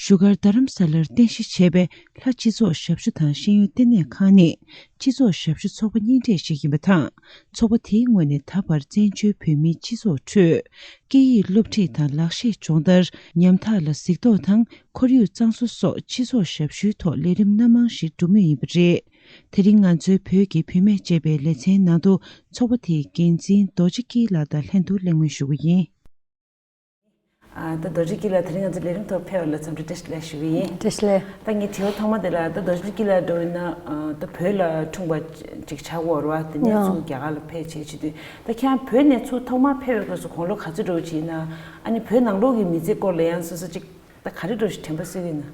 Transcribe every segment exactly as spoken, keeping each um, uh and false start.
བཞུགས་སྒར་རྡ་རམ་ས་ལར་རྟེན་གཞི་བྱས་པའི་ལྷ་སྤྱི་ཚོགས་ཞབས་ཞུ་དང་ཤེས་ཡོན་ལྟེ་གནས་ཁང་ནི་སྤྱི་ཚོགས་ཞབས་ཞུ་ཚོགས་པ་རྙིང་གྲས་ཤིག་ཡིན་པ་དང་། ཚོགས་པ་དེའི་ངོས་ནས་ད་བར་བཙན་བྱོལ་བོད་མིའི་སྤྱི་ཚོགས་ཁྲོད། སྐད་ཡིག་སློབ་ཁྲིད་དང་ལག་ཤེས་སྦྱོང་བརྡར། ཉམ་ཐག་ལ་གཟིགས་རྟོག་དང་ཁོར་ཡུག་གཙང་བཟོ་སོགས་སྤྱི་ཚོགས་ཞབས་ཞུའི་ཐོག་ལས་རིམ་སྣ་མང་ཞིག་འགྲོ་མུས་ཡིན་པ་རེད། དེ་རིང་ང་ཚོའི་བོད་ཀྱི་བུད་མེད་ཅེས་པའི་ལེ་ཚན་ནང་དུ་ཚོགས་པ་དེའི་འགན་འཛིན་རྡོ་རྗེ་སྐྱིད་ལགས་དང་ལྷན་དུ་གླེང་མོལ་ཞུ་གི་ཡིན། ཨ། ད་རྡོ་རྗེ་སྐྱིད་ལགས་དེ་རིང་ང་ཚོ་ལས་རིམ་ཐོག་ཕེབས་པ་ལ་འཚམས་འདྲི་བཀྲ་ཤིས་བདེ་ལེགས་ཞུ་གི་ཡིན། བཀྲ་ཤིས་བདེ་ལེགས། ད་ངའི་དྲི་བ་ཐོག་མ་དེ་ལ། ད་རྡོ་རྗེ་སྐྱིད་ལགས་འདྲ་བོ་ཡིན་ན། ཨ། ད་བོད་ལ་འཁྲུངས་པ་ཅིག་ཆགས་ཡོད་རེད་བ། དེ་ནས་ཡང་ཚུར་རྒྱ་གར་ལ་ཕེབས་བྱས་བྱེད་དུས། ད་ཁྱེད་རང་བོད་ནས་ཚུར་ཐོག་མར་ཕེབས་པའི་སྐབས་སུ་དགུང་ལོ་ག་ཚོད་འདྲ་བོ་ཅིག་ཡིན་ན། ཨ་ནི་བོད་ནང་ལོགས་ཀྱི་མི་ཚེ་སྐོར་ལ་ཡང་སོ་སོ་ཅིག་ད་ག་རེ་འདྲ་བོ་ཞིག་དྲན་པ་གསོས་ཀྱི་ཡིན་ན།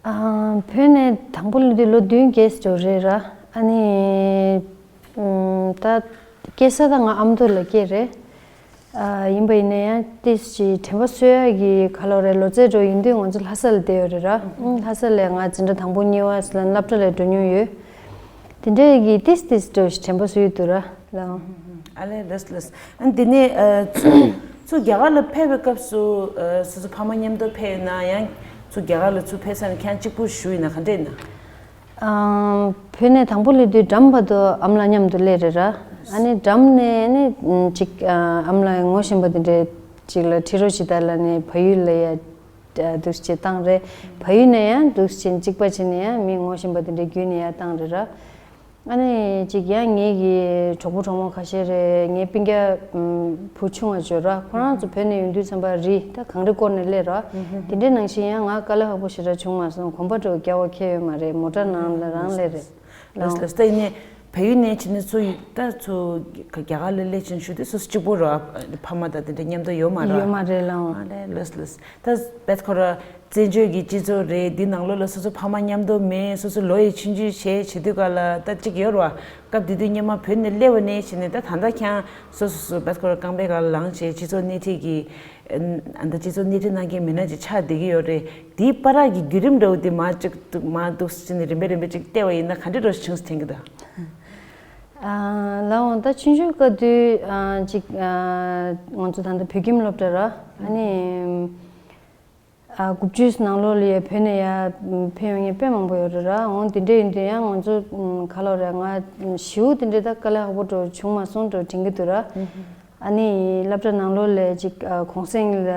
ཨ། བོད་ནས་དང་པོ་སླེབས་དུས་ལོ་བདུན་བརྒྱད་ཙམ་རེད་ར། ཨ་ནི། ཨམ། ད་སྐྱེས་ས་ད་ང་ཨ་མདོ་ལ་སྐྱེས་རེད། ཨ། ཡིན་པ་ཡིན་ན་ཡང་ཏིས་ཅིག་དྲན་པ་གསོ་ཡག་གི་ག་ལོ་རེད། ལོ་ཚད་འགྲོ་ཡིན་དུས་ང་ཚོ་ལྷ་ས་ལ་བསྡད་ཡོད་རེད་ར། ཨང་། ལྷ་ས་ལ་ང་འཛིན་གྲྭ་དང་པོ་གཉིས་པ་ལ་སློབ་གྲྭ་ལ་འགྲོ་མྱོང་ཡོད། དེ་འདྲའི་གི་ཏིས་ཏིས་འགྲོ་ཞིག་དྲན་པ་གསོ་ཡི་འདུག་ར་ལགས། ཨ་ལས། ལགས་ལགས། ཨ། འདི་ནས། ཨ། ཚུར་ཚུར་རྒྱ་གར་ལ་ཕེབས་པའི་སྐབས་སུ། ཨ། སོ་སོ་ཕ་མ་མཉམ་དུ་ཕེབས་ཡོད་ན། ཡང་ཚུར་རྒྱ་གར་ལ་ཚུར་ཕེབས་ས་ནས་ཁྱེད་རང་གཅིག་པུ་བཞུགས་ཡིན་ན་ག་འདྲ་ཡིན་ན། ཨ། བོད་ནས་དང་པོ་སླེབས་དུས་འགྲམ་བར་དུ་ཨ་མ་ལགས་མཉམ་དུ་སླེབས་རེད་ར། ཨ་ནི་འགྲམ་ནས་ནི་ཅིག་ཨ་མ་ལགས་ངོ་ཤེས་པ་དེ་འདྲས་ཅིག་ལ་ཁྲིད་རོགས་བྱེད་དང་ལབ་ནས་བལ་ཡུལ་ལ་ཡ་འདུག་སེ་བཏང་རེད། བལ་ཡུལ་ནས་ཡང་འདུག་སེ་གཅིག་པ་བྱས་ནས་ཡང་མི་ངོ་ཤེས་པ་དེ་འདྲས་བརྒྱུད་ནས་ཡང་བཏང་རེད་ར། ཨ་ནི་ཅིག་ཡང་ངེད་ཀྱི་གྲོགས་པོ་གྲོགས་མོ་ཁ་ཤས་རེད། ངའི་སྤུན་ཀྱག་ཨམ། བུ་ཆུང་བ་ཅིག་ཡོད་ར། ཁོ་རང་ཚོ་བོད་ནས་ཡོང་དུས་ཙམ་པ་རི་ད་གངས་རི་སྐོར་ནས་སླེབས་ར། དེ་འདྲའི་ནང་བཞིན་ཡང་ང་དཀའ་ལས་ཁག་པོ་ཞེ་དྲག་བྱུང་མ་སོང་། གོམ་པ་འདྲ་བོ་རྒྱག་པ་ཁྱད་ཡོད་མ་རེད། མོ་ཊ་ནང་ལ་རང་སླེབས་རེད། ལགས། ལགས་ལགས། ད་ཡིན་ནའི་བལ་ཡུལ་ནས་ཕྱིན་ནས་ཚུར་ད་ཚུར་རྒྱ་གར་ལ་སླེབས་ཕྱིན་ཞུ་དུས་སོ་སོ་གཅིག་པུ་ར། ཕ་མ་དང་དེ་འདྲ་མཉམ་དུ་ཡོད་མ་རེད། ཡོད་མ་རེད་ལགས། ཨ་ལས། ལགས་ལགས། ད་བེད་ཁོ་ར་བཙན་བྱོལ་གྱི་སྤྱི་ཚོགས་རེད། འདི་ནང་ལོགས་ལ་སོ་སོ་ཕ་མ་མཉམ་དུ་མེད། སོ་སོ་ལོ་ཡི་ཆུང་ཆུང་བྱས་བྱེད་དུས་ག་ལ་ད་གཅིག་ཡོད་ར། སྐབས་དེ་དུས་སྔོན་མ་བོད་ནས་སླེབས་པ་ནས་བྱས་ནས་ད་ད་ལྟ་ཁྱེད་རང་སོ་སོ་སོ་བེད་ཁོ་ར་རྐང་པའི་སྒང་ལ་ལངས་བྱས་སྤྱི་ཚོགས་སྣེ་ཁྲིད་ཀྱི། ཨ། ད་སྤྱི་ཚོགས་སྣེ་ཁྲིད་གནང་མཁན་མི་སྣ་ཅིག་ཆགས་བསྡད་ཀྱི་ཡོད་རེད། དེའི་བར་གྱི་བརྒྱུད་རིམ་འདྲ་བོ་དེ་མར་ཅིག་མར་འདུག་སེ་བྱས་ནས་རིམ་པས་རིམ་པས་ཅིག་བལྟས་པ་ཡིན་ན་ག་འདྲ་འདྲ་བོ་བྱུང་སོང་དྲན་གྱི་འདུག་ཨ། ལགས་འོང་། ད་ཆུང་ཆུང་སྐབས་དུས། ཨ། ཅིག་ཨ། ང་ཚོ་ད་ལྟ་བོད་ཁྱིམ་སློབ་གྲྭ་ར། ཨ་ནི། ཨ། དགུ་བཅུའི་ནང་ལོགས་ལ་ཡ་བོད་ནས་ཡར་ཕེབས་ཡོང་མཁན་དཔེ་མང་པོ་ཡོད་རེད་ར། འོང་དེ་འདྲ་ཡིན་དུས་ཡང་ང་ཚོ་ག་ལབ་རེད། ང་ཞེ་པོ་དེ་འདྲ་ད་དཀའ་ལས་ཁག་པོ་འདྲ་བྱུང་མ་སོང་འདྲ་དྲན་གྱི་འདུག་ར། ཨ་ནི་སློབ་གྲྭ་ནང་ལོགས་ལ་ཅིག་ཨ། གུང་སེང་ལ་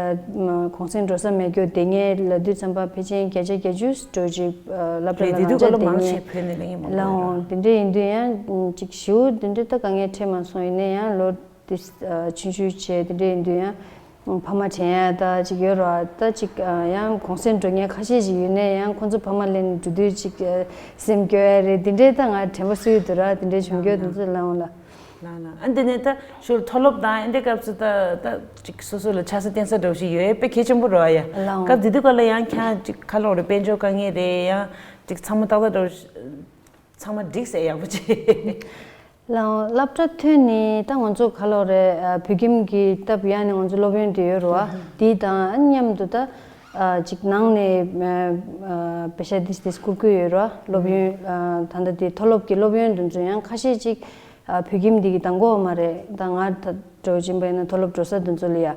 གུང་སེང་འགྲོ་ས་མེད་རྒྱུ་དེ་ངས་ལབ་དུས་ཙམ་པ་ཕལ་ཆེར་བརྒྱ་ཆ་བརྒྱད་ཅུ་འདྲ་ཅིག་ཨ། སློབ་གྲྭ་རེད། དེ་ལ་དུས་ལ་ཡང་མང་ཆེ་བོད་ནས་སླེབས་མཁན་མང་པོ་ཡོད་ར། ལགས་འོང་། དེ་འདྲ་ཡིན་དུས་ཡང་ཅིག་ཞེ་པོ་དེ་འདྲ་ད་དཀའ་ངལ་འཕྲད་མ་སོང་། ཡིན་ན་ཡང་ལོ་དེ་ཨ། ཆུང་ཆུང་བྱས་དེ་འདྲ་ཡིན་དུས་ཡང་ཕ་མ་དྲན་ཡ་ད་ཅིག་ཡོད་ར། ད་ཅིག་ཨ། ཡང་གུང་སེང་འགྲོ་མཁན་ཁ་ཤས་ཤིག་ཡོད་ན་ཡང་ཁོང་ཚོ་ཕ་མ་ལེན་འགྲོ་དུས་ཅིག་ཨ། སེམས་སྐྱོ་ཡ་རེད། དེ་འདྲའི་ད་ང་དྲན་པ་གསོས་ཡོད་འདུག་ར། དེ་འདྲའི་བྱུང་རྒྱུ་དེ་ཚོ་ལ་འོང་ལ། ལགས་ལགས། ཨ། འདི་ནས་ད་ཞོར་མཐོ་སློབ་དང་ཨ་འདྲའི་སྐབས་སུ་ད་ད་ཅིག་སོ་སོ་ལ་ཆགས་ས་བརྟེན་ས་འདྲ་བོ་ཞིག་ཡོད་དཔེ་གལ་ཆེན་པོ་རེད་ཡ། ལགས་འོང་། སྐབས་དེ་དུས་སྐབས་ལ་ཡང་ཁྱེད་རང་ཅིག་ག་ལབ་རེད། དཔལ་འབྱོར་དཀའ་ངལ་རེད། ཡང་ཅིག་ཚང་མ་ཏག་ཏག་འདྲ་བོ་ཞིག་ཚང་མ་འགྲིག་ཟེར་ཡག་པོ་བྱས། ལགས་འོང་། སློབ་གྲྭ་ཐོན་ནས་ད་ང་ཚོ་ག་ལབ་རེད། ཨ། བོད་ཁྱིམ་གྱི་སྟབས་ཡག་ནས་ང་ཚོ་སློབ་ཡོན་དེ་ཡོད་རེད་བ། དེ་དང་ཨ་མཉམ་དུ་ད་ཨ། ཅིག་ནང་ནས་ཨ། ཨ། པེ་ཤ་ཏིས་ཏིས་བསྐུར་གྱི་ཡོད་རེད་བ། སློབ་ཡོན་ཨ། ད་ལྟ་དེ་མཐོ་སློབ་ཀྱི་སློབ་ཡོན་དེ་ཚོ་ཡང་ཁ་ཤས་ཅིག་ཨ། བོད་ཁྱིམ་འདི་གིས་འདང་གི་ཡོད་མ་རེད། ད་ང་ད་འདྲ་བོ་ཅིག་ཡིན་པ་ཡིན་ན་མཐོ་སློབ་འགྲོ་ས་དེ་ཚོ་ལ་ཡ།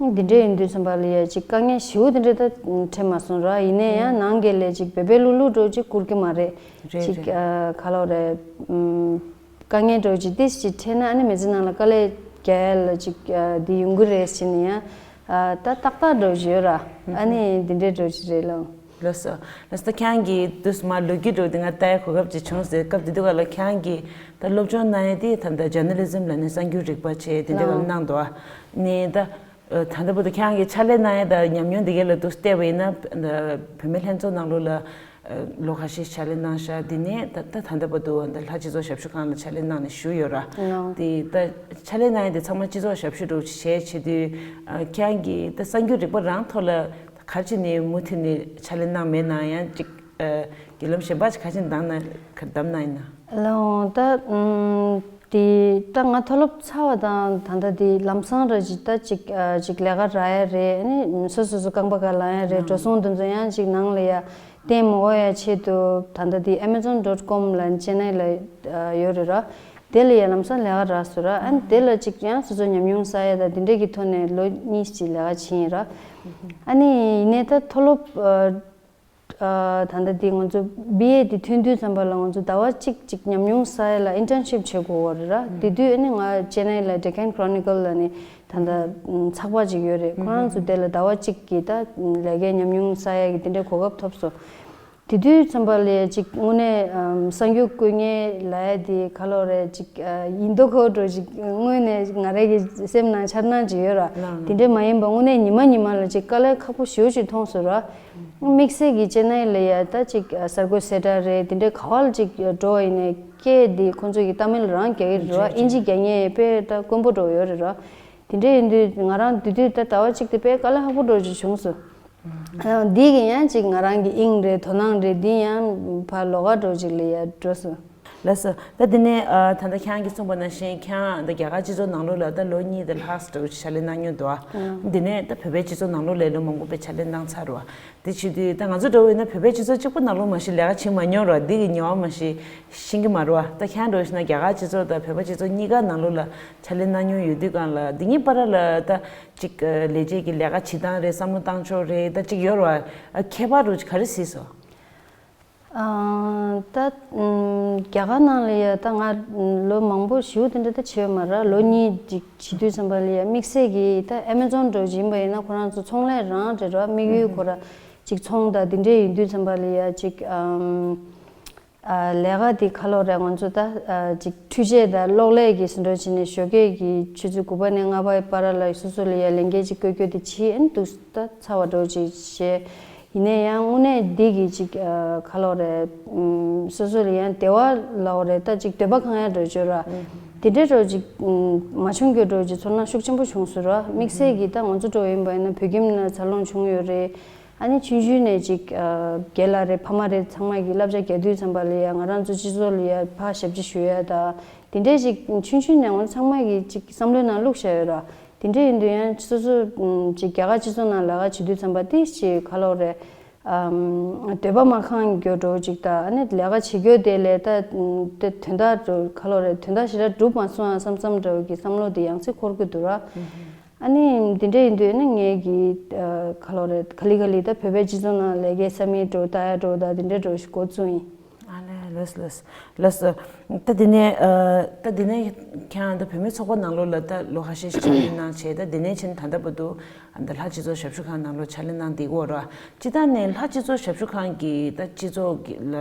འདི་འདྲ་ཡིན་དུས་ཙམ་པ་ལ་ཡ་ཅིག་དཀའ་ངལ་ཞེ་པོ་དེ་འདྲ་ད་འཕྲད་མ་སོང་ར། ཡིན་ན་ཡང་ནང་གི་ལས་ཅིག་བེ་བེ་ལུག་ལུག་འདྲ་བོ་ཅིག་བསྐུར་གྱི་མ་རེད། རེད་ཅིག་རེད། ཨ། ག་ལབ་རེད། ཨམ། དཀའ་ངལ་འདྲ་བོ་ཅིག་ཏིས་ཅིག་འཕྲད་ན་ཨ་ནི་མི་ཚེ་ནང་ལ་དཀའ་ལས་རྒྱག་ཡ་ལ་ཅིག་ཨ། འདི་ཡོང་གི་རེད་ཟེར་ནས་ཡང་ཨ། ད་ཏག་ཏག་འདྲ་བོ་ཅིག་ཡོད་ར། ཨ་ནི་འདི་འདྲའི་འདྲ་བོ་ཅིག་རེད་ལགས། ལགས་སོ། ལགས་སོ། ད་ཁྱེད་རང་གི་དུས་མ་ལོ་རྒྱུས་འདྲ་བོ་དེ་ང་ལྟ་ཡ་གོ་སྐབས་ཅིག་བྱུང་ཟེར། སྐབས་དེ་དུས་སྐབས་ལ་ཁྱེད་རང་གིས་ད་སློབ་སྦྱོང་གནང་ཡ་དེ་ད་ལྟ་ཇར་ན་ལི་ཛིམ་ལབ་ནས་གསར་འགྱུར་རིག་པ་བྱས་དེ་འདྲ་སྒང་ལ་གནང་འདུག་ཨ། ནས་ད་ད་ལྟ་བར་དུ་ཁྱེད་རང་གིས་ཕྱག་ལས་གནང་ཡ་དང་ཉམས་མྱོང་དེ་གའི་ལ་དུ་བལྟས་པ་ཡིན་ན། བུད་མེད་ལྷན་ཚོགས་ནང་ལོགས་ལ་ལོ་ཁ་ཤས་ཕྱག་ལས་གནང་ཤག་དེ་ནས་ད་ད་ད་ལྟ་བར་དུ་ད་ལྷ་སྤྱི་ཚོགས་ཞབས་ཞུ་ཁང་ལ་ཕྱག་ལས་གནང་ནས་བཞུགས་ཡོད་ར། ལགས། དེ་ད་ཕྱག་ལས་གནང་ཡ་དེ་ཚང་མ་སྤྱི་ཚོགས་ཞབས་ཞུ་འདྲ་བོ་ཞིག་བྱས་བྱེད་དུས། ཁྱེད་རང་གིས་ད་གསར་འགྱུར་རིག་པ་རང་ཐོག་ལ་ག་རེ་བྱས་ནས་མུ་མཐུད་ནས་ཕྱག་ལས་གནང་མེད་ན། ཡང་ཅིག་བརྒྱུད་ལམ་གཞན་པ་ཞིག་ག་རེ་བྱས་ནས་བདམས་ན་བདམས་གནང་ཡིན་ན། ལགས་འོང་། ད་ཨམ། དེ་ད་ང་མཐོ་སློབ་ཚར་བ་དང་ད་ལྟ་དེ་ལམ་སང་འདྲ་ཅིག་ད་ཅིག་ཨ། ཅིག་ལས་ཀ་རག་ཡ་རེད། ཨ་ནི་སོ་སོ་སོ་རྐང་པ་སྒང་ལངས་ཡ་རེད། འགྲོ་སོང་དེ་ཚོ་ཡང་ཅིག་ནང་ལ་ཡ་བརྟེན་མ་དགོས་ཡ་ཆེད་དུ་ད་ལྟ་དེ་ཨེ་མེ་ཛོན་ཌོཊ་ཀོམ་ལབ་ཅེ་ནའི་ལ་ཡོད་རེད་ར། དེ་ལ་ཡང་ལམ་སང་ལས་ཀ་རག་སོང་ར། ཨ་ནི་དེ་ལ་ཅིག་ཡང་སོ་སོ་ཉམས་མྱོང་བསགས་ཡ་དང་དེ་འདྲ་གི་ཐོག་ནས་ལོ་གཉིས་ཅིག་ལས་ཀ་བྱས་ཡིན་ར། ཨ་ནི་ཡིན་ནའི་ད་མཐོ་སློབ་ཨ་ཨ་ད་ལྟ་འདི་ང་ཚོ་བི་ཨེ་འདི་ཐོན་དུས་ཙམ་པ་ལ་ང་ཚོ་ཟླ་བ་གཅིག་ཅིག་ཉམས་མྱོང་བསགས་ཡ་ལ་ཨིན་ཊརན་ཤིབ་བྱེད་དགོས་པ་རེད་ར། དེ་དུས་ཨ་ནི་ང་ཅེ་ནའི་ལ་Deccan Chronicle ལ་ནི་ད་ལྟ་ཚགས་པར་ཅིག་ཡོད་རེད། ཁོ་རང་ཚོ་དེ་ལ་ཟླ་བ་གཅིག་གི་ད་ལས་ཀའི་ཉམས་མྱོང་བསགས་ཡ་གི་དེ་འདྲའི་གོ་སྐབས་ཐོབ་སོང་། དེ་དུས་ཙམ་པ་ལ་ཅིག་དངོས་གནས་ཨམ་གསར་འགྱུར་བཀོད་མཁན་ལབ་ཡ་དེ་ག་ལོ་རེད། ཅིག་ཨ་ཡིན་མདོག་ཁ་པོ་འདྲ་ཅིག་དངོས་གནས་ང་རང་གི་སེམས་ནང་འཆར་སྣང་ཅིག་ཡོད་ར། དེ་འདྲ་མ་ཡིན་པ་དངོས་གནས་ཉི་མ་ཉི་མ་ལ་ཅིག་དཀའ་ལས་ཁག་པོ་ཞེ་པོ་ཅིག་མཐོང་སོང་ར། དམིགས་བསལ་གྱི་ཅེ་ནའི་ལ་ཡ་ད་ཅིག་ཨ་གསར་འགོད་གསལ་བསྒྲགས་རེད། དེ་འདྲའི་ག་བ་ལ་ཅིག་འགྲོ་བ་ཡིན་ནའི་སྐད་འདི་ཁོང་ཚོ་གི་ཏ་མིལ་རང་རྒྱག་གི་རེད་ར། ཨིན་ཇི་རྒྱག་མཁན་དཔེ་ད་དཀོན་པོ་འདྲ་ཡོད་རེད་ར། དེ་འདྲ་ཡིན་དུས་ང་རང་དེ་དུས་ད་ཟླ་བ་གཅིག་དེ་དཔེ་དཀའ་ལས་ཁག་པོ་འདྲ་ཅིག་བྱུང་སོང་། ཨ་འདི་གི་ཡང་ཅིག་ང་རང་གི་དབྱིངས་རེད། དོ་སྣང་རེད། འདི་ཡང་ཕར་ལོགས་ཀ་འདྲ་ཅིག་ལ་ཡར་འགྲོ་སོང་། ལགས་སོ། ད་འདི་ནས་ཨ་ད་ལྟ་ཁྱེད་རང་གིས་གསུངས་པ་ནང་བཞིན་ཁྱེད་རང་ད་རྒྱ་གར་སྤྱི་ཚོགས་ནང་ལོགས་ལ་ད་ལོ་གཉིས་དང་ལྷག་ཙམ་འདྲ་ཅིག་ཕྱག་ལས་གནང་མྱོང་འདུག་ཨ། འདི་ནས་ད་བོད་པའི་སྤྱི་ཚོགས་ནང་ལོགས་ལ་ལོ་མང་པོ་དཔེ་ཕྱག་ལས་གནང་ཚར་རེད་བ། དེ་བྱེད་དུས་ད་ང་ཚོ་འདྲ་བོ་ཡིན་ན་བོད་པའི་སྤྱི་ཚོགས་གཅིག་པོ་ནང་ལོགས་མ་གཞི་ལས་ཀ་བྱེད་མ་མྱོང་རེད་བ། འདི་གི་ཉེ་བ་མ་གཞི་ཤེས་ཀྱི་མ་རེད་བ། ད་ཁྱེད་རང་འདྲ་བོ་ཞིག་ན་རྒྱ་གར་སྤྱི་ཚོགས་དང་བོད་པ་སྤྱི་ཚོགས་གཉིས་ཀ་ནང་ལོགས་ལ་ཕྱག་ལས་གནང་མྱོང་ཡོད་དུས་སྒང་ལ་འདི་གཉིས་བར་ལ་ད་ཅིག་ལས་བྱེད་ཀྱི་ལས་ཀ་བྱེད་སྟངས་རེད། བསམ་བློ་བཏང་ཕྱོགས་རེད། ད་ཅིག་ཡོད་རེད་བ། ཁྱད་པར་རུ་ག་རེ་གཟིགས་སོང་། ཨ་ད་ཨམ་རྒྱ་གར་ནང་ལ་ཡ་ད་ང་ལོ་མང་པོ་ཞེ་པོ་དེ་འདྲ་ད་བྱས་ཡོད་མ་རེད། ལོ་གཉིས་ཅིག་བྱེད་དུས་ཙམ་པ་ལ་ཡ་དམིགས་བསལ་གྱི་ད་ཨེ་མེ་ཛོན་འདྲ་བོ་ཅིག་ཡིན་པ་ཡིན་ན་ཁོ་རང་ཚོ་ཚོང་ལས་རང་རེད་ར། དམིགས་ཡུལ་ཁོ་ར་ཅིག་ཚོང་དང་དེ་འདྲས་ཡིན་དུས་ཙམ་པ་ལ་ཡ་ཅིག་ཨམ་ཨ་ལས་ཀ་དེ་ག་ལོ་རེད། ང་ཚོ་ད་ཨ་ཅིག་འཕྲུལ་ཆས་དང་གློག་ཀླད་ཀྱི་ཟིན་འགྲོ་བྱས་ནས་ཞོགས་ཀས་ཀྱི་ཆུ་ཚོད་དགུ་པ་ནས་ལྔ་པའི་བར་ལ་སོ་སོ་ལ་ཡ་ལས་འགན་ཅིག་བསྐོས་རྒྱུ་དེ་བྱས་ཨེ་འདུག་ད་ཚར་བ་འདྲ་བོ་ཅིག་བྱས། ཡིན་ནའི་ཡང་དངོས་གནས་འདི་གི་ཅིག་ཨ་ག་ལོ་རེད། ཨམ་སོ་སོ་ལ་ཡང་བདེ་བ་ལབ་དགོས་རེད། ད་ཅིག་འདོད་པ་ཁེངས་ཡ་འདྲ་བོ་ཅིག་ཡོད་ར། དེ་འདྲའི་འདྲ་བོ་ཅིག་ཨམ་མ་བྱུང་རྒྱུ་འདྲ་བོ་ཅིག་ཚོར་སྣང་ཤུགས་ཆེན་པོ་བྱུང་སོང་ར། དམིགས་བསལ་གྱི་ད་ང་ཚོ་འདྲ་བོ་ཡིན་པ་ཡིན་ན་བོད་ཁྱིམ་ནང་འཚར་ལོངས་བྱུང་ཡོད་རེད། ཨ་ནི་ཆུང་ཆུང་ནས་ཅིག་ཨ་རྒན་ལགས་རེད། ཕ་མ་རེད། ཚང་མ་གིས་བསླབ་བྱ་རྒྱག་དུས་ཙམ་པ་ལ་ཡ་ང་རང་ཚོ་སྤྱི་ཚོགས་ལ་ཡ་ཕར་ཞབས་ཕྱི་ཞུ་ཡ་ད་དེ་འདྲའི་ཅིག་ཆུང་ཆུང་ནས་ང་ཚང་མ་གིས་ཅིག་བསམ་བློའི་ནང་བླུགས་བཞག་ཡོད་ར། དེ་འདྲ་ཡིན་དུས་ཡང་སོ་སོ་ཨམ་ཅིག་རྒྱ་གར་སྤྱི་ཚོགས་ནང་ལས་ཀ་བྱེད་དུས་ཙམ་པ་དེ་ཅིག་ག་ལོ་རེད། ཨམ་འདོད་པ་མ་ཁེངས་རྒྱུ་འདྲ་བོ་ཅིག་ད་ཨ་ནི་ལས་ཀ་བྱེད་རྒྱུ་དེ་ལས་ད་དེ་དོན་དག་འདྲ་ག་ལོ་རེད། དོན་དག་ཞེ་དྲག་འགྲུབ་མ་སོང་ཨ་བསམ་བསམ་འདྲ་བོ་གི་བསམ་བློ་དེ་ཡང་སེ་འཁོར་གི་འདུག་ར། ཨ་ནི་དེ་འདྲ་ཡིན་དུས་ཨ་ནི་ངས་ཀྱི་ཨ་ག་ལོ་རེད། ག་ལེ་ག་ལེ་ད་བོད་པའི་སྤྱི་ཚོགས་ནང་ལས་ཀའི་ས་མིག་འདྲ་བོ་ལྟ་ཡ་འདྲ་བོ་ད་དེ་འདྲ་འདྲ་བོ་ཞིག་འགོ་བཙུགས་ཡིན། ཨ་ལས་ལགས་ལགས་ལགས་སོ། ད་དེ་ནས་ཨ་ད་དེ་ནས་ཁྱེད་རང་ད་བུད་མེད་ཚོགས་པ་ནང་ལོགས་ལ་ད་ལོ་ཁ་ཤས་ཤིག་ཕྱག་ལས་གནང་བྱས། ད་དེ་ནས་ཕྱིན་ད་ལྟ་བར་དུ་ཨ་ད་ལྷ་སྤྱི་ཚོགས་ཞབས་ཞུ་ཁང་ནང་ལོགས་ཕྱག་ལས་གནང་བསྡད་ཀྱི་ཡོད་རེད་བ། སྤྱིར་བཏང་ནས་ལྷ་སྤྱི་ཚོགས་ཞབས་ཞུ་ཁང་གི་ད་སྤྱི་ཚོགས་ཀྱི་ལ་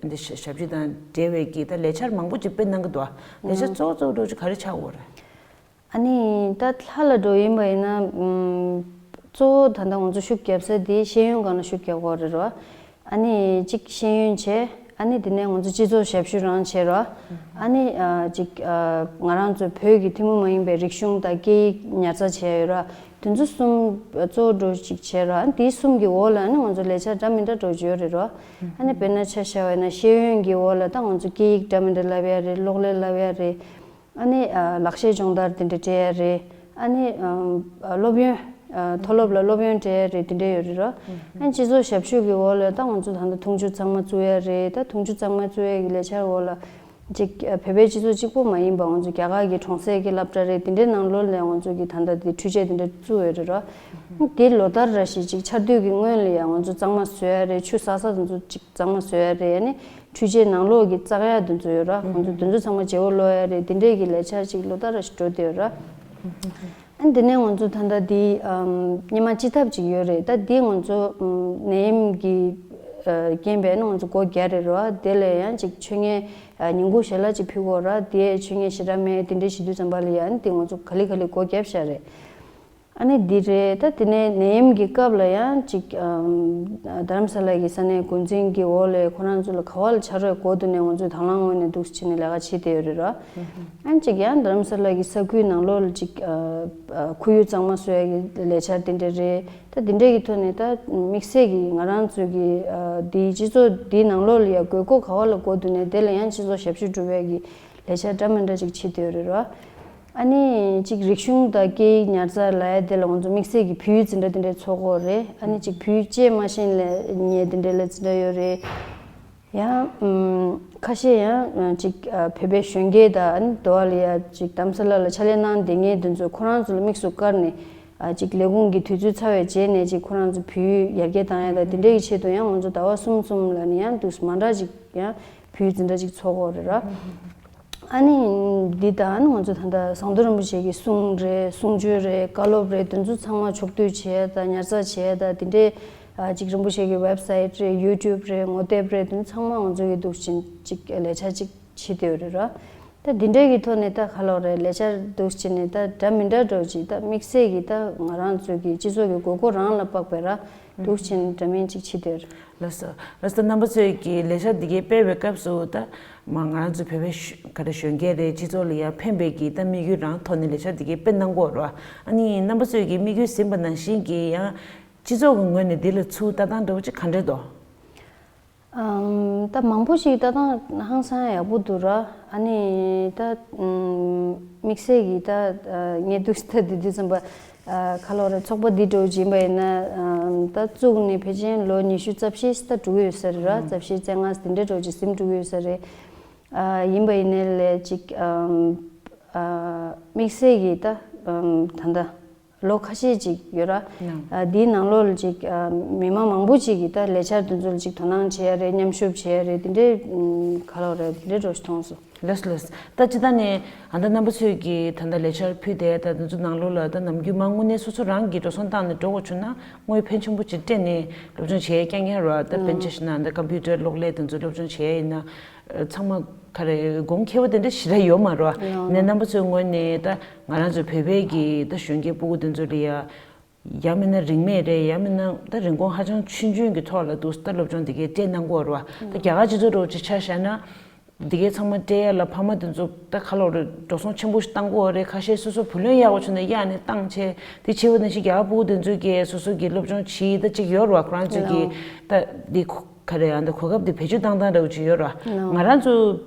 འདི་ཞབས་ཞུ་དང་འབྲེལ་བའི་གི་ད་ལས་འཆར་མང་པོ་ཅིག་སྤེལ་གནང་གི་འདུག་བ། ལས་འཆར་གཙོ་བོ་གཙོ་བོ་འདྲ་བོ་ཅིག་ག་རེ་ཆགས་ཡོད་རེད། ཨ་ནི་ད་ལྷ་ལ་འགྲོ་ཡིན་པ་ཡིན་ན་ཨམ་གཙོ་བོ་ད་ལྟ་ང་ཚོ་ཤུགས་རྒྱབ་ས་དེ་ཤེས་ཡོན་སྒང་ལ་ཤུགས་རྒྱབ་དགོས་རེད་རོ། ཨ་ནི་གཅིག་ཤེས་ཡོན་བྱས། ཨ་ནི་དེ་ནས་ང་ཚོ་སྤྱི་ཚོགས་ཞབས་ཞུ་རང་བྱས་རོ། ཨ་ནི་ཨ་གཅིག་ཨ་ང་རང་ཚོ་བོད་ཀྱི་ཐུན་མོང་མ་ཡིན་པའི་རིག་གཞུང་དང་སྐད་ཡིག་ཉར་ཚགས་བྱས་ཡོད་རོ། དེ་ཚོ་གསུམ་གཙོ་བོ་འདྲ་བོ་ཅིག་བྱས་རོ། ཨ་ནི་དེ་གསུམ་གྱི་འོག་ལ་ཨ་ནི་ང་ཚོ་ལས་འཆར་འདྲ་མི་འདྲ་འདྲ་བོ་ཅིག་ཡོད་རེད་རོ། ཨ་ནི་དཔེར་ན་ཆ་བཞག་པ་ཡིན་ན་ཤེས་ཡོན་གྱི་འོག་ལ་ད་ང་ཚོ་སྐད་ཡིག་འདྲ་མི་འདྲ་བསླབ་ཡ་རེད། གློག་ཀླད་བསླབ་ཡ་རེད། ཨ་ནི་ཨ་ལག་ཤེས་སྦྱོང་བརྡར་དེ་འདྲ་སྤྲད་ཡ་རེད། ཨ་ནི་ཨ་སློབ་ཡོན་ཨ་མཐོ་སློབ་ལ་སློབ་ཡོན་སྤྲད་ཡ་རེད། དེ་འདྲ་ཡོད་རེད་རོ། ཨ་ནི་སྤྱི་ཚོགས་ཞབས་ཞུ་གི་འོག་ལ་ད་ང་ཚོ་ད་ལྟ་འཐུང་ཆུ་གཙང་མ་བཙུགས་ཡ་རེད། ད་འཐུང་ཆུ་གཙང་མ་བཙུགས་ཡ་གི་ལས་འཆར་འོག་ལ་ཅིག་ཨ་བོད་པའི་སྤྱི་ཚོགས་གཅིག་པོ་མ་ཡིན་པ་ང་ཚོ་རྒྱ་གར་གྱི་གྲོང་གསེབ་ཀྱི་སློབ་གྲྭ་རེད། དེ་འདྲའི་ནང་ལོགས་ལ་ང་ཚོ་གི་ད་ལྟ་དེ་འཕྲུལ་ཆས་དེ་འདྲ་བཙུགས་ཡོད་རེད་རོ། ཨ་ནི་དེ་ལོ་ལྟར་ར་ཞིག་ཅིག་ཆར་དུས་ཀྱི་སྔོན་ལ་ཡ་ང་ཚོ་གཙང་མ་བཟོ་ཡ་རེད། ཆུ་བསགས་ས་དེ་ཚོ་ཅིག་གཙང་མ་བཟོ་ཡ་རེད། ཨ་ནི་འཕྲུལ་ཆས་ནང་ལོགས་ཀྱི་བཙག་ཡ་དེ་ཚོ་ཡོད་ར། ཁོང་ཚོ་དེ་ཚོ་ཚང་མ་བརྗེ་པོ་སློག་ཡ་རེད། དེ་འདྲས་ཀྱི་ལས་འཆར་ཅིག་ལོ་ལྟར་ར་ཞིག་འགྲོ་བསྡད་ཡོད་ར། ཨ་ནི་དེ་ནས་ང་ཚོ་ད་ལྟ་འདི་ཨམ་སྔོན་མ་སྤྱི་ཐབ་ཅིག་ཡོད་རེད། ད་འདི་ང་ཚོ་ཨམ་ནད་ཡམས་ཀྱི་ཨ་རྐྱེན་པས་ཨ་ནི་ང་ཚོ་སྒོ་བརྒྱབ་རེད་ར། དེ་ལ་ཡང་ཅིག་མཆོད་མེ་ཨ་ཉིན་གུང་ཞལ་ལག་ཅིག་ཕུལ་དགོས་ར། དེ་མཆོད་མེ་ཞེ་དྲག་མེད། དེ་འདྲས་བྱེད་དུས་ཙམ་པ་ལ་ཡང་ཨ་ནི་དེ་ང་ཚོ་ག་ལེ་ག་ལེ་སྒོ་བརྒྱབ་བཞག་རེད། ཨ་ནི་འདི་རེད། ད་དེ་ནས་ནད་ཡམས་ཀྱི་སྐབས་ལ་ཡང་ཅིག་ཨམ་རྡ་རམ་ས་ལ་གི་ས་གནས་འགོ་འཛིན་གྱི་འོག་ལ་ཁོ་རང་ཚོ་ལ་ག་བ་ལ་ཕྱག་རོགས་དགོས་འདུག་ནས་ང་ཚོས་དང་བླངས་ངོས་ནས་འདུག་སེ་བྱས་ནས་ལས་ཀ་བྱེད་བསྡད་ཡོད་རེད་ར། ཨ་ནི་ཅིག་ཡང་རྡ་རམ་ས་ལ་གི་ས་ཁུལ་ནང་ལོགས་ལ་ཅིག་ཨ་ཨ་ཁོར་ཡུག་གཙང་མ་བཟོ་ཡ་གི་ལས་འཆར་དེ་འདྲ་རེད། ད་དེ་འདྲ་གི་ཐོག་ནས་ད་དམིགས་བསལ་གྱི་ང་རང་ཚོ་གི་ཨ་འདིའི་སྤྱི་ཚོགས་འདིའི་ནང་ལོགས་ལ་ཡ་དགོས་མཁོ་ག་བ་ལ་དགོས་འདུག་ནས་དེ་ལ་ཡང་སྤྱི་ཚོགས་ཞབས་ཞུ་སྒྲུབ་ཡ་གི་ལས་འཆར་འདྲ་མི་འདྲ་ཅིག་བྱེད་བསྡད་ཡོད་རེད་ར། ཨ་ནི་གཅིག་རིག་གཞུང་དང་སྐད་ཡིག་ཉར་ཚགས་ལབ་ཡ་དེ་ལ་ང་ཚོ་དམིགས་བསལ་གྱི་བོད་ཡིག་འཛིན་གྲྭ་དེ་འདྲ་ཚོགས་ཀྱི་ཡོད་རེད། ཨ་ནི་གཅིག་བོད་ཡིག་བཅས་མ་ཤེས་ལ་ཉན་དེ་འདྲ་ལ་འཛིན་གྲྭ་ཡོད་རེད། ཡང་ཁ་ཤས་ཡང་ཅིག་བོད་པའི་གཞོན་སྐྱེས་དང་དོ་བ་ལ་ཡ་ཅིག་དྷ་རམ་ས་ལ་ལ་ཕྱག་ལས་གནང་བསྡད་མཁན་དེ་ཚོ་ཁོ་རང་ཚོ་ལ་དམིགས་སུ་བཀར་ནས་ཅིག་ལས་ཁུངས་ཀྱི་དུས་ཚོད་ཚར་བའི་རྗེས་ནས་ཅིག་ཁོ་རང་ཚོ་བོད་ཡུལ་ཡར་རྒྱས་བཏང་ཡ་དང་དེ་འདྲའི་ཆེད་དུ་ཡང་ང་ཚོ་ཟླ་བ་གསུམ་གསུམ་ལ་ནི་ཡང་དུས་མ་འདྲ་ཅིག་ཡང་བོད་ཡུལ་འཛིན་གྲྭ་ཅིག་ཚོགས་ཀྱི་ཡོད་རེད་ར། ཨ་ནི་འདི་དང་ང་ཚོ་ད་ལྟ་ཟམ་གདོང་རིན་པོ་ཆེ་གི་གསུང་རེད། གསུང་ཆོས་རེད། བཀའ་སློབ་རེད། དེ་ཚོ་ཚང་མ་ཕྱོགས་བསྡུས་བྱས་དང་ཉར་ཚགས་བྱས་དང་དེ་འདྲའི་ཅིག་རིན་པོ་ཆེ་གི་ཝེབ་སའིཊ་རེད། ཡུ་ཊུབ་རེད། ངོ་དེབ་རེད། དེ་ཚོ་ཚང་མ་ང་ཚོ་གི་འདུག་ཅིང་ཅིག་ལས་འཆར་ཅིག་བྱེད་བསྡད་ཡོད་རེད་ར། ད་འདི་འདྲའི་གི་ཐོག་ནས་ད་ག་ལོག་རེད། ལས་འཆར་འདུག་བྱས་ནས་ད་འདྲ་མི་འདྲ་འགྲོ་ཅིག་ད་དམིགས་བསལ་གྱི་ད་ང་རང་ཚོ་གི་སྤྱི་ཚོགས་ཀྱི་དགོས་མཁོ་རང་ལ་དཔག་པའི་ར་འདུག་བྱས་ནས་འདྲ་མིན་ཅིག་བྱེད་བསྡད་ཡོད་རེད། ལགས་སོ། ལགས་སོ། རྣམ་པ་ཚོས་ཀྱི་ལས་འཆར་འདི་གའི་སྤེལ་བའི་སྐབས་སུ་ད་མ་ང་རང་ཚོ་བོད་པའི་གཞོན་ག་རེ་གཞོན་སྐྱེས་རེད། སྤྱི་ཚོགས་ལ་ཡང་ཕན་པའི་གི་ད་དམིགས་ཡུལ་རང་ཐོག་ནས་ལས་འཆར་འདི་གའི་སྤེལ་གནང་གོ་ར། ཨ་ནི་རྣམ་པ་ཚོས་ཀྱི་དམིགས་ཡུལ་ཟིན་པ་ནང་བཞིན་གྱི་ཡང་སྤྱི་ཚོགས་ཀྱི་ངོས་ནས་འདི་ལ་ཚུར་ལྟ་སྟངས་འདྲ་བོ་ཅིག་ག་འདྲས་འདུག་ཨམ། ད་མང་པོ་ཞིག་ལྟ་སྟངས་ཧང་སང་ཡག་པོ་འདུག་ར། ཨ་ནི་ད་ཨམ། དམིགས་བསལ་གྱི་ད་ཨ། ངས་འདུག་ལྟ་དུས་དུས་ཙམ་པ་ཨ། ག་ལོག་རེད། ཚོགས་པ་འདི་འདྲ་བོ་ཅིག་ཡིན་པ་ཡིན་ན་ཨམ། ད་བཙུགས་ནས་ཕལ་ཆེར་ལོ་ཉི་ཤུ་རྩ་བཞི་ད་འགྲོ་གི་ཡོད་ས་རེད་ར། རྩ་བཞི་རྩ་ལྔ་དེ་འདྲ་འདྲ་བོ་ཅིག་ཟིན་འགྲོ་གི་ཡོད་ས་རེད། ཨ། ཡིན་པ་ཡིན་ནའི་ལས་ཅིག་ཨམ། ཨ། དམིགས་བསལ་གྱི་ད་ཨམ། ད་ལྟ་ལོ་ཁ་ཤས་ཅིག་ཡོད་ར། ཨ། འདིའི་ནང་ལོགས་ལ་ཅིག་ཨ། མི་མང་མང་པོ་ཅིག་གིས་ད་ལས་འཆར་དེ་ཚོ་ལ་ཅིག་དོ་སྣང་བྱེད་ཡ་རེད། མཉམ་ཞུགས་བྱེད་ཡ་རེད། དེ་འདྲའི་ཨམ། ག་ལོག་རེད། དེ་འདྲའི་འདྲ་བོ་ཞིག་མཐོང་སོང་། ལགས་སོ་ལགས་སོ། ད་སྤྱིར་བཏང་ནས་ཨ། ད་རྣམ་པ་ཚོས་ཀྱིས་ད་ལྟ་ལས་འཆར་ཕུལ་བསྡད་ད་དེ་ཚོ་ནང་ལོགས་ལ་ད་ནམ་རྒྱུན་མ་དངོས་གནས་སོ་སོ་རང་གིས་འགྲོ་སོང་བཏང་ནས་འགྲོ་དགོས་བྱུང་ན་དངོས་ཕན་ཆེན་པོ་ཅིག་སྤྲད་ནས་སློབ་སྦྱོང་བྱེད་ཡ་རྐྱང་རྐྱང་རེད་བ། ད་དཔེར་ན་ཆ་བཞག་ན་ད་ཀམ་པུ་ཊར་གློག་ཀླད་དེ་ཚོ་སློབ་སྦྱོང་བྱེད་ཡ་ཡིན་ན། ཚང་མ་ག་རེ་གོང་ཁེ་པོ་དེ་འདྲ་ཞེ་དྲག་ཡོད་མ་རེད་བ། ཡང་ནས་རྣམ་པ་ཚོའི་ངོས་ནས་ད་ང་རང་ཚོ་བོད་པའི་གི་ད་གཞོན་སྐྱེས་སྤུ་གུ་དེ་ཚོ་ལ་ཡ་ཡང་མིན་ན་རིན་མེད་རེད། ཡང་མིན་ན་ད་རིན་གོང་ཧ་ཅང་ཆུང་ཆུང་གི་ཐོག་ལ་འདུག་ད་སློབ་སྦྱོང་དེ་གའི་སྤྲད་གནང་གི་ཡོད་རེད་བ། ད་རྒྱ་གར་སྤྱི་ཚོགས་འདྲ་བོ་ཅིག་ཆ་བཞག་ན། དེ་གའི་ཚང་མ་སྤྲད་ཡ་ལ་ཕ་མ་དེ་ཚོ་ད་ག་ལོག་རེད། འགྲོ་སོང་ཆེན་པོ་ཞིག་བཏང་གི་ཡོད་རེད། ཁ་ཤས་སོ་སོ་བུ་ལོན་གཡར་བ་བྱུང་ན་གཡར་ནས་བཏང་བྱས་དེ་བྱས་པ་ནང་བཞིན་རྒྱ་གར་སྤུ་གུ་དེ་ཚོ་གིས་སོ་སོ་གི་སློབ་སྦྱོང་བྱེད་ད་ཅིག་ཡོད་རེད་བ། ཁོ་རང་ཚོ་གི་ད་དེ་ག་རེ་ཡང་ད་གོ་སྐབས་དེ་བེད་སྤྱོད་བཏང་སྟངས་འདྲ་བོ་ཅིག་ཡོད་ར། ང་རང་ཚོ་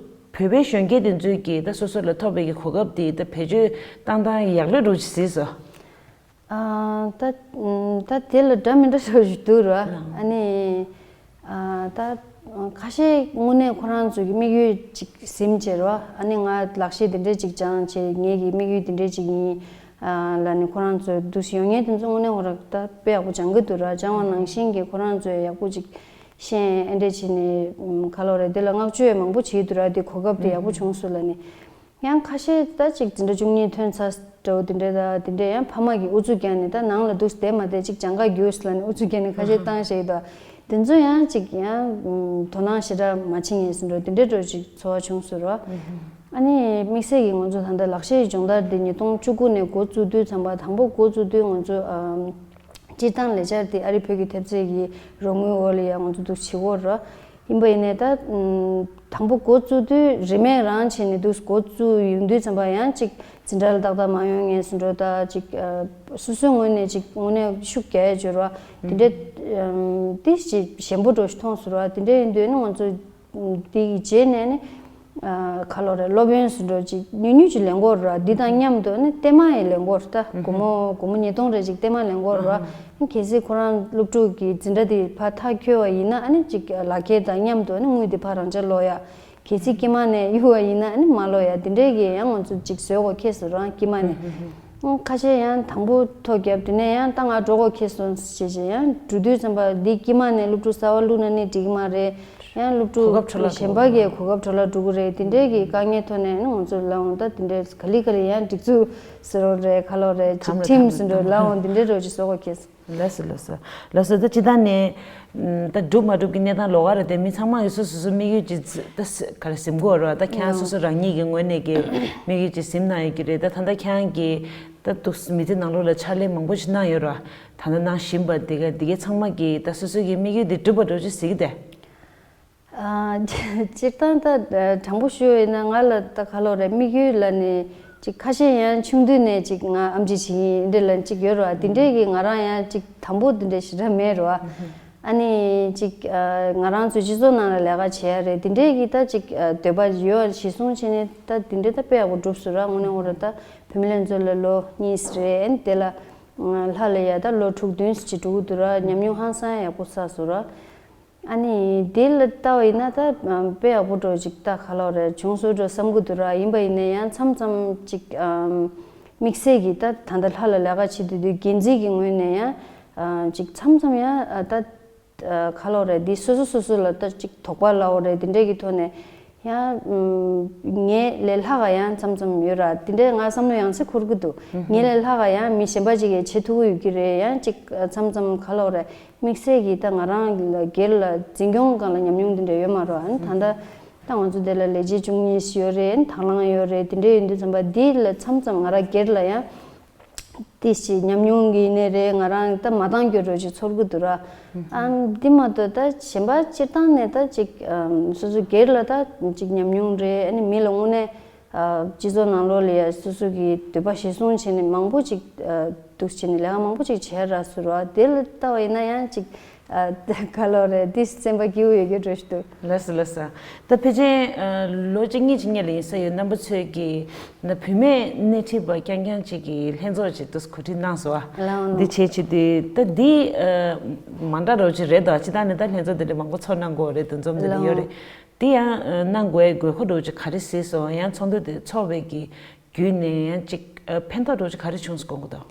བོད་པའི་གཞོན་སྐྱེས་དེ་ཚོས་ཀྱིས་ད་སོ་སོ་ལ་ཐོབ་པའི་གི་གོ་སྐབས་དེ་ད་བེད་སྤྱོད་བཏང་སྟངས་ཡག་ལོས་འདྲ་བོ་ཅིག་གཟིགས་སོང་། ཨ། ད་ད་དེ་ལ་འདྲ་མི་འདྲ་འདྲ་བོ་ཞིག་འདུག་ར། ཨ་ནི་ཨ། ད་ཁ་ཤས་དངོས་གནས་ཁོ་རང་ཚོ་གི་དམིགས་ཡུལ་ཅིག་ཟིན་བྱས་ར། ཨ་ནི་ང་ལག་ཤེས་དེ་འདྲས་ཅིག་སྦྱངས་བྱས་ངེད་ཀྱི་དམིགས་ཡུལ་དེ་འདྲས་ཅིག་ཡིན་ཨ་ལབ་ནས་ཁོ་རང་ཚོ་འདུག་སེ་ཡོང་མཁན་དེ་ཚོ་དངོས་གནས་ཁོ་རང་ད་དཔེ་ཡག་པོ་སྦྱང་གི་འདུག་ར། སྦྱང་བ་ནང་བཞིན་གྱི་ཁོ་རང་ཚོས་ཡག་པོ་ཅིག་ཤེས་ཨེ་འདྲས་བྱས་ནས་ག་ལོག་རེད། དེ་ལ་བསྔགས་བརྗོད་མང་པོ་བྱས་འདུག་ར། དེ་གོ་སྐབས་དེ་ཡག་པོ་བྱུང་སོང་ལབ་ནས། ཡང་ཁ་ཤས་ད་ཅིག་འཛིན་གྲྭ་བཅུ་གཉིས་ཐོན་ཚར་འདྲ་བོ་དེ་འདྲས་ད་དེ་འདྲས་ཡང་ཕ་མ་གིས་ཨུ་ཚུགས་རྒྱག་ནས་ད་ནང་ལ་འདུག་སེ་བསྡད་མ་བསྡད་ཅིག་སྦྱང་ག་རྒྱུགས་ལབ་ནས་ཨུ་ཚུགས་རྒྱག་ནས་ཁ་ཤས་བཏང་བཞག་ཡོད་ད། དེ་ཚོ་ཡང་ཅིག་ཡང་དོ་སྣང་ཞེ་དྲག་མ་བྱེད་མཁན་ཟེར་འདྲ་བོ་དེ་འདྲས་འདྲ་བོ་ཅིག་ཚོར་བ་བྱུང་སོང་ར། ཨ་ནི་དམིགས་བསལ་གྱིས་ང་ཚོ་ད་ལྟ་ལག་ཤེས་སྦྱོང་བརྡར་འདི་ཉིས་སྟོང་བཅུ་དགུ་ནས་འགོ་བཙུགས་དུས་ཙམ་པ་དང་པོ་འགོ་བཙུགས་དུས་ང་ཚོ་ཨམ། སྤྱིར་བཏང་ལས་འཆར་དེ་ཨ་རི་བོད་ཀྱི་ཐེབས་རྩའི་གི་རོགས་དངུལ་འོག་ལ་ཡང་ང་ཚོ་འདུག་བྱེད་ཀྱི་ཡོད་རེད། ཡིན་པ་ཡིན་ནའི་ད་དང་པོ་འགོ་བཙུགས་དུས་རིན་མེད་རང་བྱས་ནས་འདུག་འགོ་བཙུགས་ཡོང་དུས་ཙམ་པ་ཡང་ཅིག་འཛིན་གྲྭ་ལ་ཏག་ཏག་མ་ཡོང་མཁན་ཟེར་འདྲ་བོ་ད་ཅིག་སོ་སོའི་ངོས་ནས་ཅིག་དངོས་གནས་ཤུགས་རྒྱག་ཡ་བྱོས་ར། དེ་འདྲའི་དེ་ཅིག་ཞན་པོ་འདྲ་བོ་ཞིག་མཐོང་སོང་ར། དེ་འདྲ་ཡིན་དུས་ནི་ང་ཚོ་དེ་ཡི་རྗེས་ནས་ནི། ཨ། ག་ལོག་རེད། སློབ་ཡོན་ཟེར་འདྲ་ཅིག་ཉུང་ཉུང་ཅིག་ལེན་གྱི་ཡོད་རེད་བ། འདི་དང་མཉམ་དུ་ནི་རྟེན་མ་ཡང་ལེན་གྱི་ཡོད་རེད་ད། སྒོར་མོ་སྒོར་མོ་ཉིས་སྟོང་རེ་ཅིག་རྟེན་མ་ལེན་གྱི་ཡོད་རེད་བ། གལ་སྲིད་ཁོ་རང་སློབ་ཕྲུག་གི་འཛིན་གྲྭ་དེ་ཕར་མཐར་འཁྱོལ་བ་ཡིན་ན་ཨ་ནི་ཅིག་ལག་ཁྱེར་དང་མཉམ་དུ་ཨ་ནི་དངུལ་དེ་ཕར་རང་འཇགས་སློག་ཡ། གལ་སྲིད་དཀྱིལ་མ་ནས་གཡུག་པ་ཡིན་ན་ཨ་ནི་མ་སློག་ཡ། དེ་འདྲའི་གི་ཡང་ང་ཚོ་ཅིག་བཟོ་དགོས་ཁེལ་སོང་རང་དཀྱིལ་མ་ནས། ཁ་ཤས་ཡང་དང་པོ་ཐོ་བརྒྱབ་དེ་ནས་ཡང་ད་ང་འགྲོ་དགོས་ཁེལ་སོང་ཞེས་བྱས་ཡང་འགྲོ་དུས་ཙམ་པ་འདི་དཀྱིལ་མ་ནས་སློབ་ཕྲུག་གསར་པ་བླུགས་ན་ནི་འགྲིག་གི་མ་རེད། ཡང་སློབ་གོ་སྐབས་འཕྲོ་བརླག་ཕྲུག་གཞན་པ་གི་གོ་སྐབས་འཕྲོ་བརླག་འགྲོ་གི་རེད། དེ་འདྲའི་གི་དཀའ་ངལ་ཐོག་ནས་ནི་ང་ཚོ་ལབ་འོང་ད་དེ་འདྲའི་ག་ལེ་ག་ལེ་ཡང་སྒྲིག་འཛུགས་ཟེར་རོགས་རེད། ག་ལོག་རེད་ཅིག་ཊིམ་ཟེར་འགྲོ་ལབ་འོང་དེ་འདྲའི་རོགས་ཅིག་བཟོ་དགོས་ཁེལ་སོང་། ལགས་སོ་ལགས་སོ། ལགས་སོ། ད་སྤྱིར་བཏང་ནས་ད་འགྲུབ་མ་འགྲུབ་ཀྱི་གནས་སྟངས་ལོགས་ཀ་རེད་དེ། མི་ཚང་མ་གིས་སོ་སོ་སོ་དམིགས་ཡུལ་ཅིག་ད་ག་རེ་ཟིན་གྱི་ཡོད་རེད་བ། ད་ཁྱེད་རང་སོ་སོ་རང་ཉིད་ཀྱི་ངོས་ནས་ཀྱི་དམིགས་ཡུལ་ཅིག་ཟིན་གནང་ཡོད་ཀྱི་རེད། ད་ད་ལྟ་ཁྱེད་རང་གིས་ད་འདུག་མི་ཚེ་ནང་ལོགས་ལ་ཕྱག་ལས་མང་པོ་ཞིག་གནང་ཡོད་རེད་བ། ད་ལྟ་གནང་བཞིན་པ་དེ་ག་དེ་གའི་ཚང་མ་གིས་ད་སོ་སོ་གི་དམིགས་ཡུལ་དེ་འགྲུབ་པ་འདྲ་ཅིག་གཟིགས་ཏེ། ཨ། སྤྱིར་བཏང་ད་དྲང་པོ་ཞུ་ཡིན་ན་ང་ལ་ད་ག་ལོག་རེད། དམིགས་ཡུལ་ལ་ནི་ཅིག་ཁ་ཤས་ཡང་ཆུང་དུས་ནས་ཅིག་ང་ཨེམ་ཆི་བྱེད་ཀྱི་ཡིན་འདྲ་ལ་ཅིག་ཡོད་རེད་བ། དེ་འདྲས་ཀྱི་ང་རང་ཡང་ཅིག་དང་པོ་དེ་འདྲས་ཞེ་དྲག་མེད་རེད་བ། ཨ་ནི་ཅིག་ཨ། ང་རང་ཚོའི་སྤྱི་ཚོགས་ནང་ལ་ལས་ཀ་བྱེད་ཡ་རེད། དེ་འདྲས་ཀྱི་ད་ཅིག་ཨ། འདོད་པ་ཡོད་པ་གཞི་བཟུང་བྱས་ནས་ད་དེ་འདྲས་ད་དཔེ་ཡག་པོ་འགྲུབ་སོང་ར། དངོས་གནས་ཁོ་རང་ད་བུད་མེད་ལྷན་ཚོགས་ལ་ལོ་གཉིས་རེད། ཨ་ནི་དེ་ལ་ལྷག་ལ་ཡ་ད་ལོ་དྲུག་བདུན་ཅིག་འགྲོ་གི་འདུག་ར། ཉམས་མྱོང་ཧང་སང་ཡག་པོ་བསགས་སོང་ར། ཨ་ནི་དེ་ལ་ལྟ་བ་ཡིན་ན་ད་དཔེ་ཡག་པོ་འགྲོ་ཅིག་ད་ག་ལོག་རེད་བྱུང་སོང་འགྲོ་བསམ་གི་འདུག་ར། ཡིན་པ་ཡིན་ན་ཡང་མཚམས་མཚམས་ཅིག་དམིགས་བསལ་གྱི་ད་ད་ལྟ་ལྷ་ལ་ལས་ཀ་བྱེད་དུས་དུས་འགན་འཛིན་གྱི་ངོས་ནས་ཡང་ཅིག་མཚམས་མཚམས་ཡང་ད་ག་ལོག་རེད་འདི་སོ་སོ་སོ་སོ་ལ་ད་ཅིག་དོགས་པ་ལའོ་རེད་དེ་འདྲས་ཀྱི་ཐོག་ནས་ཡང་ངའི་ལས་ལྷག་ག་ཡང་མཚམས་མཚམས་ཡོད་ར། དེ་འདྲས་ང་བསམ་བློ་ཡང་སེ་འཁོར་གི་འདུག་ངའི་ལས་ལྷག་ག་ཡང་མི་གཞན་པ་ཅིག་གིས་བྱེད་ཐུབ་ཀྱི་ཡོད་ཀྱི་རེད། ཡང་ཅིག་མཚམས་མཚམས་ག་ལོག་རེད་དམིགས་བསལ་གྱི་ད་ང་རང་ལ་སྒེར་ལ་འཛིན་སྐྱོང་སྒང་ལ་ཉམས་མྱོང་དེ་འདྲ་ཡོད་མ་རེད། ཨ་ནི་ད་ལྟ་ད་ང་ཚོ་དེ་ལ་ལས་བྱེད་བཅུ་གཉིས་ཤིག་ཡོད་རེད། དང་བླངས་ཡོད་རེད། དེ་འདྲ་ཡིན་དུས་ཙམ་པ་འདི་ལ་མཚམས་མཚམས་ང་རང་སྒེར་ལ་ཡང་ཏི་ཞིག་ཉམས་མྱོང་གི་ནས་རེད། ང་རང་ད་མ་བཏང་རྒྱུ་རོ་ཅིག་ཚོར་གི་འདུག་ར། ཨ་འདི་མ་གཏོགས་ད་གཞན་པ་སྤྱིར་བཏང་ནས་ད་ཅིག་སོ་སོ་སྒེར་ལ་ད་ཅིག་ཉམས་མྱོང་རེད། ཨ་ནི་མི་ལ་དངོས་གནས་སྤྱི་ཚོགས་ནང་ལོགས་ལ་ཡ་སོ་སོ་གི་འདོད་པ་གཞིར་བཟུང་བྱས་ནས་མང་པོ་ཅིག་འདུག་བྱས་ནས་ལས་ཀ་མང་པོ་ཅིག་བྱས་ར་ཟེར་བ་དེ་ལ་ལྟ་བ་ཡིན་ན་ཡང་ཅིག་ག་ལོག་རེད་འདི་སེམས་པ་སྐྱིད་པོ་ཡོད་རྒྱུ་འགྲོ་ཞིག་འདུག་ལགས་སོ་ལགས་སོ། ད་ཕལ་ཆེར་ལོ་གཅིག་གཉིས་ཅིག་སྔོན་ལ་ཡིན་ས་ཡོད་རྣམ་པ་ཚོས་ཀྱི་ན་བུད་མེད་སྣེ་ཁྲིད་པ་རྐྱང་རྐྱང་ཅིག་གི་ལྷན་ཚོགས་ཅིག་ཏུ་གོ་སྒྲིག་གནང་སོང་བ། ལའང་འདི་བྱས་བྱས་དུས་ད་འདི་མ་འདྲ་རོགས་ཅིག་རེད་དོ། ཅི་ད་ནི་ད་ལྷན་ཚོགས་འདི་འདྲ་མང་པོ་ཚོགས་གནང་དགོས་རེད་འདུ་འཛོམས་འདི་འདྲ་ཡོད་རེད། དེ་ཡང་གནང་དགོས་དགོས་མཁོ་འདྲ་ཅིག་ག་རེ་གཟིགས་སོང་། ཡང་ཚོགས་འདུ་དེ་ཚོགས་པའི་གི་བརྒྱུད་ནས་ཡང་ཅིག་ཕན་ཐོགས་འདྲ་ཅིག་ག་རེ་བྱུང་སོང་དགོངས་ཀྱི་འདུག་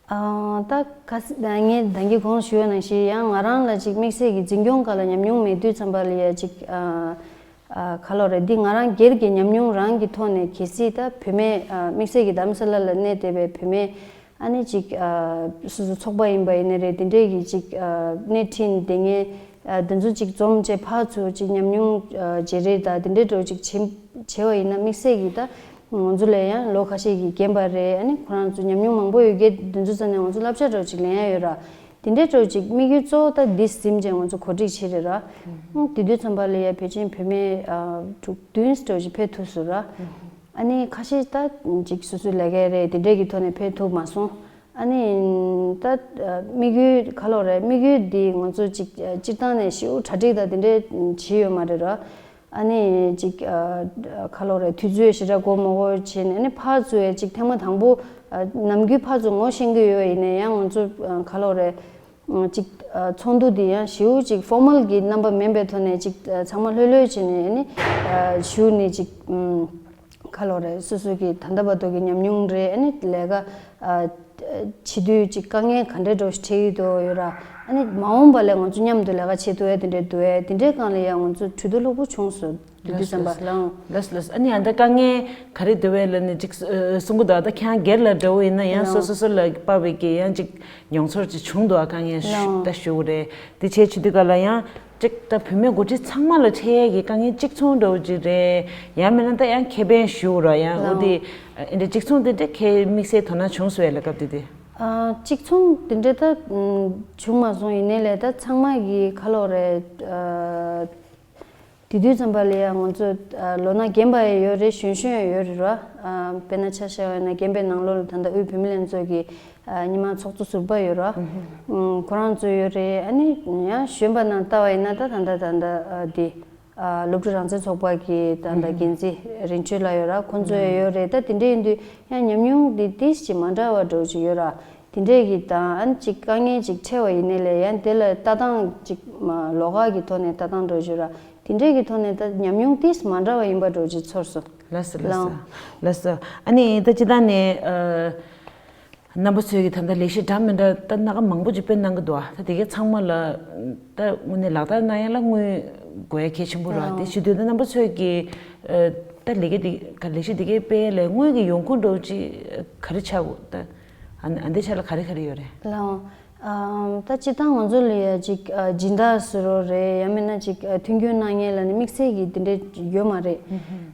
ཨ་ད་ག་ས་ངས་ད་གིན་གོང་ཞུས་པ་ནང་བཞིན་ཡང་ང་རང་ལ་ཅིག་དམིགས་བསལ་གྱི་འཛིན་སྐྱོང་སྒང་ལ་ཉམས་མྱོང་མེད་དུས་ཙམ་པ་ལ་ཡ་ཅིག་ཨ་ཨ་ག་ལོག་རེད་འདི་ང་རང་སྒེར་གྱི་ཉམས་མྱོང་རང་གི་ཐོག་ནས་གལ་སྲིད་ད་བུད་མེད་ཨ་དམིགས་བསལ་གྱི་རྡ་རམ་ས་ལ་ལ་གནས་བསྡད་པའི་བུད་མེད་ཨ་ནི་ཅིག་ཨ་སོ་སོ་ཚོགས་པ་ཡིན་པ་ཡིན་ན་རེད། དེ་འདྲས་ཀྱི་ཅིག་ཨ་སྣེ་ཁྲིད་དེ་ངས་ཨ་དེ་ཚོ་ཅིག་འཛོམས་བྱས་ཕར་ཚུར་ཅིག་ཉམས་མྱོང་ཨ་བརྗེ་རེས་དང་དེ་འདྲས་འདྲ་ཅིག་བྱེད་བྱས་པ་ཡིན་ན་དམིགས་བསལ་གྱི་ད། ང་ཚོ་ལ་ཡང་ལོ་ཁ་ཤས་ཀྱི་རྒན་པ་རེད། ཨ་ནི་ཁོ་རང་ཚོ་ཉམས་མྱོང་མང་པོ་ཡོད་མཁན་དེ་ཚོ་རྩ་ནས་ང་ཚོ་བསླབ་བྱ་འདྲ་ཅིག་ལེན་ཡ་ཡོད་ར། དེ་འདྲའི་འདྲ་ཅིག་དམིགས་ཡུལ་གཙོ་བོ་ད་འདི་ཟིན་བྱས་ང་ཚོ་གོ་སྒྲིག་བྱས་རེད་ར། ཨང་དེ་དུས་ཙམ་པ་ལ་ཡ་ཕལ་ཆེར་བུད་མེད་ཨ་དྲུག་བདུན་འདྲ་ཅིག་ཕེབས་ཐུབ་སོང་ར། ཨ་ནི་ཁ་ཤས་ད་ཅིག་སོ་སོའི་ལས་ཀ་རེད་དེ་འདྲའི་གི་ཐོག་ནས་ཕེབས་ཐུབ་མ་སོང་། ཨ་ནི་ད་དམིགས་ཡུལ་ག་ལོག་རེད། དམིགས་ཡུལ་འདི་ང་ཚོ་ཅིག་སྤྱིར་བཏང་ནས་ཞེ་པོ་གྲ་སྒྲིག་དང་དེ་འདྲའི་བྱས་ཡོད་མ་རེད་ར། ཨ་ནི་ཅིག་ཨ་ག་ལོག་རེད། དུས་ཚོད་ཞེ་དྲག་འགོར་མ་འགོར་བྱས་ནས་ཨ་ནི་ཕར་ཚུར་ཡ་ཅིག་ཐེངས་མ་དང་པོ་ཨ་ནམ་རྒྱུན་ཕར་ཚུར་ངོ་ཤེས་ཀྱི་ཡོད་ཡིན་ནའི་ཡང་ང་ཚོ་ཨ་ག་ལོག་རེད། ཨ་ཅིག་ཨ་ཚོགས་འདུ་འདི་ཡང་ཞེ་པོ་ཅིག་ཕོར་མལ་གྱི་རྣམ་པ་མིན་པའི་ཐོག་ནས་ཅིག་ཨ་ཚང་མ་ལྷོད་ལྷོད་བྱས་ནས་ཨ་ནི་ཨ་ཞུ་ནས་ཅིག་ཨམ། ག་ལོག་རེད། སོ་སོ་གི་ད་ལྟ་བར་དུ་གི་ཉམས་མྱོང་རེད། ཨ་ནི་ལས་ཀ་ཨ་བྱེད་དུས་ཅིག་དཀའ་ངལ་ག་འདྲའི་འདྲ་ཞིག་འཕྲད་ཀྱི་འདུག་ཡོད་ར། ཨ་ནི་མ་འོངས་པ་ལ་ང་ཚོ་མཉམ་དུ་ལས་ཀ་བྱེད་ཐུབ་ཡ་དེ་འདྲའི་འདུག་ཨེ། དེ་འདྲའི་སྒང་ལ་ཡང་ང་ཚོ་གྲོས་བསྡུར་ལྷུག་པོ་བྱུང་སོང་། དེ་དུས་ཙམ་པ་ལའང་། ལགས་ལགས། ཨ་ནི་ཡང་ད་དཀའ་ངལ་ག་རེ་འདུག་ཨེ་ལ་ནི་ཅིག་གསུང་གི་འདུག་ད་ཁྱེད་རང་སྒེར་ལ་འདྲ་བོ་ཡིན་ན་ཡང་སོ་སོ་སོ་ལ་དཔག་པའི་གི་ཡང་ཅིག་མྱོང་ཚོར་ཅིག་བྱུང་འདུག་ཨ་དཀའ་ངལ་ད་ཞུ་གི་རེད། དེ་བྱས་བྱེད་དུས་ག་ལ་ཡང་། གཅིག་ད་བུད་མེད་འགོ་ཁྲིད་ཚང་མ་ལ་འཕྲད་ཡས་ཀྱི་དཀའ་ངལ་གཅིག་མཚུངས་འདྲ་བོ་ཅིག་རེད། ཡང་མིན་ན་ད་ཡང་ཁེ་ཕན་ཞུ་ར་ཡང་འོ་དེ་ཨེ་འདྲ་གཅིག་མཚུངས་དེ་འདྲ་ཁེ་དམིགས་བསལ་དོ་སྣང་བྱུང་སོང་ཡ་ལ་སྐབས་དེ་དུས། ཨ་གཅིག་མཚུངས་དེ་འདྲ་ད་བྱུང་མ་སོང་། ཡིན་ནའི་ལས་ད་ཚང་མ་གི་ག་ལོག་རེད། ཨ་དེ་དུས་ཙམ་པ་ལ་ཡང་ང་ཚོ་ཨ་ལོ་ན་རྒན་པ་ཡང་ཡོད་རེད། གཞོན་གཞོན་ཡང་ཡོད་རེད་ར། ཨ་དཔེར་ན་ཆ་བཞག་པ་ཡིན་ན་རྒན་པའི་ནང་ལོགས་ལ་ད་ལྟ་དབུས་བུད་མེད་ལྷན་ཚོགས་ཀྱི་ཨ་སྔོན་མ་ཚོགས་གཙོ་ཟུར་པ་ཡོད་ར། ཨུམ། ཁོ་རང་ཚོ་ཡོད་རེད། ཨ་ནི་ཡང་གཞོན་པ་ནང་ལྟ་བ་ཡིན་ན་ད་ད་ལྟ་ད་ལྟ་ཨ་འདི་ཨ་སློབ་ཕྲུག་རང་བཙན་ཚོགས་པ་གི་ད་ལྟ་ཨུམ། འགན་འཛིན་རིན་ཆོས་ལགས་ཡོད་ར། ཁོང་ཚོ་ཡང་ཡོད་རེད། ད་དེ་འདྲ་ཡིན་དུས་ཡང་ཉམས་མྱོང་འདི་ཏིས་ཅིག་མ་འདྲ་བ་འདྲ་བོ་ཅིག་ཡོད་ར། དེ་འདྲས་ཀྱི་ད་ཨ་ནི་ཅིག་དཀའ་ངལ་ཅིག་འཕྲད་པ་ཡིན་ནའི་ལས་ཡང་དེ་ལ་ལྟ་སྟངས་ཅིག་མ་ལོགས་ཀ་གི་ཐོག་ནས་ལྟ་སྟངས་འདྲ་བོ་ཅིག་ཡོད་ར། དེ་འདྲས་ཀྱི་ཐོག་ནས་ད་ཉམས་མྱོང་ཏིས་མ་འདྲ་བ་ཡིན་པ་འདྲ་བོ་ཅིག་ཚོར་སོང་། ལགས་སོ་ལགས་སོ། ལགས་སོ། ཨ་ནི་ད་ཅི་ད་ནས་ཨ། རྣམ་པ་ཚོས་ཀྱི་ད་ལྟ་ལས་གཞི་འདྲ་མི་འདྲ་ད་སྣ་ཁ་མང་པོ་ཅིག་སྤེལ་གནང་གི་འདུག་ཨ་ད་དེ་གའི་ཚང་མ་ལ་ད་དངོས་གནས་ལག་བསྟར་གནང་ཡ་ལ་དངུལ་དགོས་ཡ་གལ་ཆེན་པོ་རེད། ཨ་དེ་བྱེད་དུས་ད་རྣམ་པ་ཚོས་ཀྱི་ཨ་ད་ལས་ཀ་དེ་ག་ལས་གཞི་དེ་གའི་སྤེལ་ཡ་ལ་དངུལ་གྱི་ཡོང་ཁུངས་འདྲ་བོ་ཅིག་ག་རེ་ཆགས་དགོས། ད་ཨ་ཨ་འདི་ཆ་ལ་ག་རེ་ག་རེ་ཡོད་རེད། ལགས་འོང་། ཨ་ད་སྤྱིར་བཏང་ང་ཚོ་ལ་ཡ་ཅིག་ཨ་སྦྱིན་བདག་ཟེར་རོགས་རེད། ཡང་མིན་ན་ཅིག་ཨ་མཐུན་འགྱུར་གནང་མཁན་ལ་ནི་དམིགས་བསལ་གྱི་དེ་འདྲ་ཡོད་མ་རེད།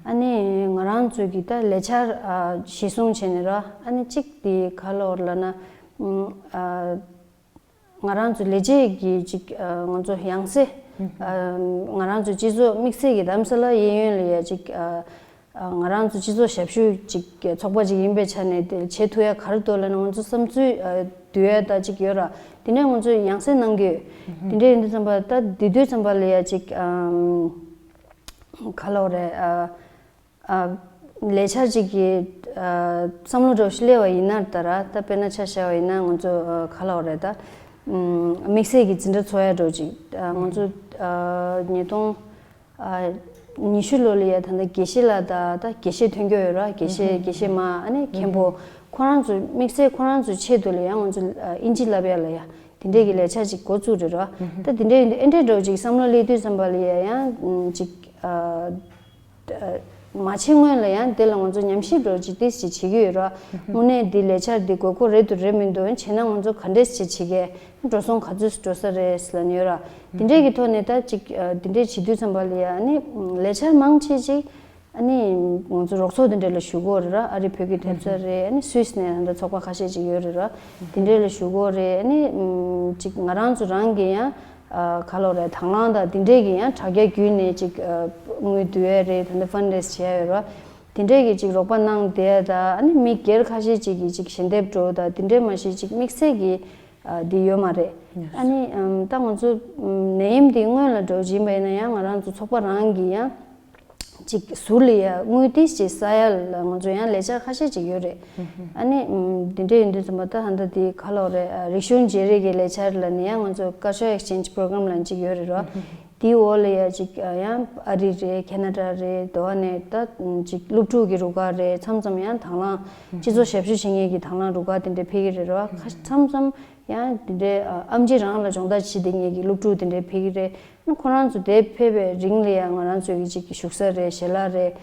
ཨ་ནི་ང་རང་ཚོ་གི་ད་ལས་འཆར་ཨ་གཞི་བཟུང་བྱས་ནས་ར། ཨ་ནི་གཅིག་དེ་ག་ལོག་ལབ་ན་ཨ་ང་རང་ཚོ་ལས་བྱེད་ཀྱི་ཅིག་ཨ་ང་ཚོ་ཡང་སེ་ཨ་ང་རང་ཚོ་སྤྱི་ཚོགས་དམིགས་བསལ་གྱི་རྡ་རམ་ས་ལ་གཡས་གཡོན་ལ་ཡ་ཅིག་ཨ་ཨ་ང་རང་ཚོ་སྤྱི་ཚོགས་ཞབས་ཞུ་ཅིག་ཚོགས་པ་ཅིག་ཡིན་པའི་ཆ་ནས་དེ་བྱེད་ཐུབ་ཡ་ག་རེ་འདུག་ལབ་ན་ང་ཚོ་བསམ་ཚུལ་ཨ་བསྡུ་ཡ་ད་ཅིག་ཡོད་ར། དེ་ནས་ང་ཚོ་ཡང་སེ་གནང་གི་ཡོད། དེ་འདྲ་ཡིན་དུས་ཙམ་པ་ད་དེ་དུས་ཙམ་པ་ལ་ཡ་ཅིག་ཨམ་ག་ལོག་རེད་ཨ་ཨ་ལས་འཆར་ཅིག་གི་ཨ་བསམ་བློ་འདྲ་བོ་ཞིག་སླེབས་པ་ཡིན་ན་ད་ར། ད་དཔེར་ན་ཆ་བཞག་པ་ཡིན་ན་ང་ཚོ་ཨ་ག་ལོག་རེད་ད། དམིགས་བསལ་གྱི་འཛིན་གྲྭ་ཚོགས་ཡ་འགྲོ་ཅིག་ང་ཚོ་ཉིས་སྟོང་ཉི་ཤུ་ལོ་ལ་ཡ་ད་ལྟ་དགེ་བཤེས་ལགས་དང་ད་དགེ་བཤེས་ཐོན་སྐྱོད་ཡོད་ར། དགེ་བཤེས་དགེ་བཤེས་མ་ཨ་ནི་མཁན་པོ་ཁོ་རང་ཚོ་དམིགས་བསལ་ཁོ་རང་ཚོའི་ཆེད་དུ་ལ་ཡ་ང་ཚོ་ཨིན་ཇི་བསླབ་ཡ་ལ་ཡ་དེ་འདྲས་ཀྱི་ལས་འཆར་ཅིག་འགོ་བཙུགས་རེད་ར། ད་དེ་འདྲས་ཡིན་དུས་ཨེ་འདྲས་འགྲོ་ཅིག་བསམ་བློ་སླེབས་དུས་ཙམ་པ་ལ་ཡ་ཡང་ཅིག་མ་བྱེད་སྔོན་ལ་ཡང་དེ་ལ་ང་ཚོ་ཉམས་ཞིབ་འགྲོ་ཅིག་ཏིས་ཅིག་བྱེད་ཀྱི་ཡོད་ར། དངོས་གནས་འདི་ལས་འཆར་འདི་དགོས་མཁོ་རེད་འདུག་རེད་མི་འདུག་བྱས་ན་ང་ཚོ་ག་འདྲས་ཅིག་བྱེད་ཀྱི་འགྲོ་སོང་ག་ཚོད་འགྲོ་ས་རེད་ལབ་ནས་ཡོད་ར། འདི་འདྲས་ཀྱི་ཐོག་ནས་ད་ཅིག་འདི་འདྲས་བྱེད་དུས་ཙམ་པ་ལ་ཡ་ཨ་ནི་ལས་འཆར་མང་ཆེ་ཅིག་ཨ་ནི་ང་ཚོ་རོགས་ཚོགས་འདི་འདྲས་ལ་ཞུ་གི་ཡོད་རེད་ར། ཨ་རི་བོད་ཀྱི་ཐེབས་རྩ་རེད། ཨ་ནི་སུད་སི་ནས་ད་ལྟ་ཚོགས་པ་ཁ་ཤས་ཅིག་ཡོད་རེད་ར། འདི་འདྲས་ལ་ཞུ་གི་ཡོད་རེད། ཨ་ནི་ཅིག་ང་རང་ཚོ་རང་གི་ཡང་ག་ལོ་རེད་དང་བླངས་དང་འདི་འདྲས་ཀྱི་ཡང་དྲ་རྒྱ་བརྒྱུད་ནས་ཅིག་དངུལ་བསྡུ་ཡས་རེད། ད་ལྟ་ཕན་རེ་སི་བྱེད་ཡ་ཡོད་ར། དེ་འདྲས་ཀྱི་ཅིག་རོགས་པ་གནང་བསྡད་ཡ་ད་ཨ་ནི་མི་སྒེར་ཁ་ཤས་ཅིག་གིས་ཅིག་ཞལ་འདེབས་འགྲོ་ད་དེ་འདྲས་མ་གཞི་ཅིག་དམིགས་བསལ་གྱི་འདི་ཡོད་མ་རེད། ཨ་ནི་ད་ང་ཚོ་ནད་ཡམས་འདི་སྔོན་ལ་འགྲོ་བཞིན་པ་ཡིན་ན་ཡང་ང་རང་ཚོ་ཚོགས་པ་རང་གི་ཡང་ཅིག་ཟུར་ལ་ཡ་དངུལ་ཏིས་ཅིག་ས་ཡ་ལ་ང་ཚོ་ཡང་ལས་འཆར་ཁ་ཤས་ཅིག་ཡོད་རེད། ཨ་ནི་འདི་འདྲས་ཡིན་དུས་ཙམ་པ་ད་ཧ་ད་འདི་ག་ལོ་རེད། རིག་གཞུང་བརྗེ་རེས་ཀྱི་ལས་འཆར་ལ་ནི་ཡང་ང་ཚོ་cultural exchange program་ལ་ཅིག་ཡོད་རེད་རོ། དེའི་འོག་ལ་ཡ་ཅིག་ཡང་ཨ་རི་རེད། ཁེ་ན་ཌ་རེད། དེ་བ་ནས་ད་ཅིག་སློབ་ཕྲུག་གི་རུ་ཁག་རེད། མཚམས་མཚམས་ཡང་དང་བླངས་སྤྱི་ཚོགས་ཞབས་ཞུ་བྱེད་མཁན་གྱི་དང་བླངས་རུ་ཁག་དེ་འདྲས་ཕེབས་ཀྱི་རེད་རོ། ཁ་མཚམས་མཚམས་ཡང་དེ་འདྲའི་ཨ་ཨེམ་ཆི་རང་ལ་སྦྱོང་བརྡར་བྱེད་བསྡད་མཁན་གྱི་སློབ་ཕྲུག་དེ་འདྲས་ཕེབས་ཀྱི་རེད། ཨ་ཁོ་རང་ཚོ་དེ་ཕེབས་པའི་རིང་ལ་ཡང་ང་རང་ཚོའི་གི་ཅིག་བཞུགས་ས་རེད། ཞལ་ལག་རེད།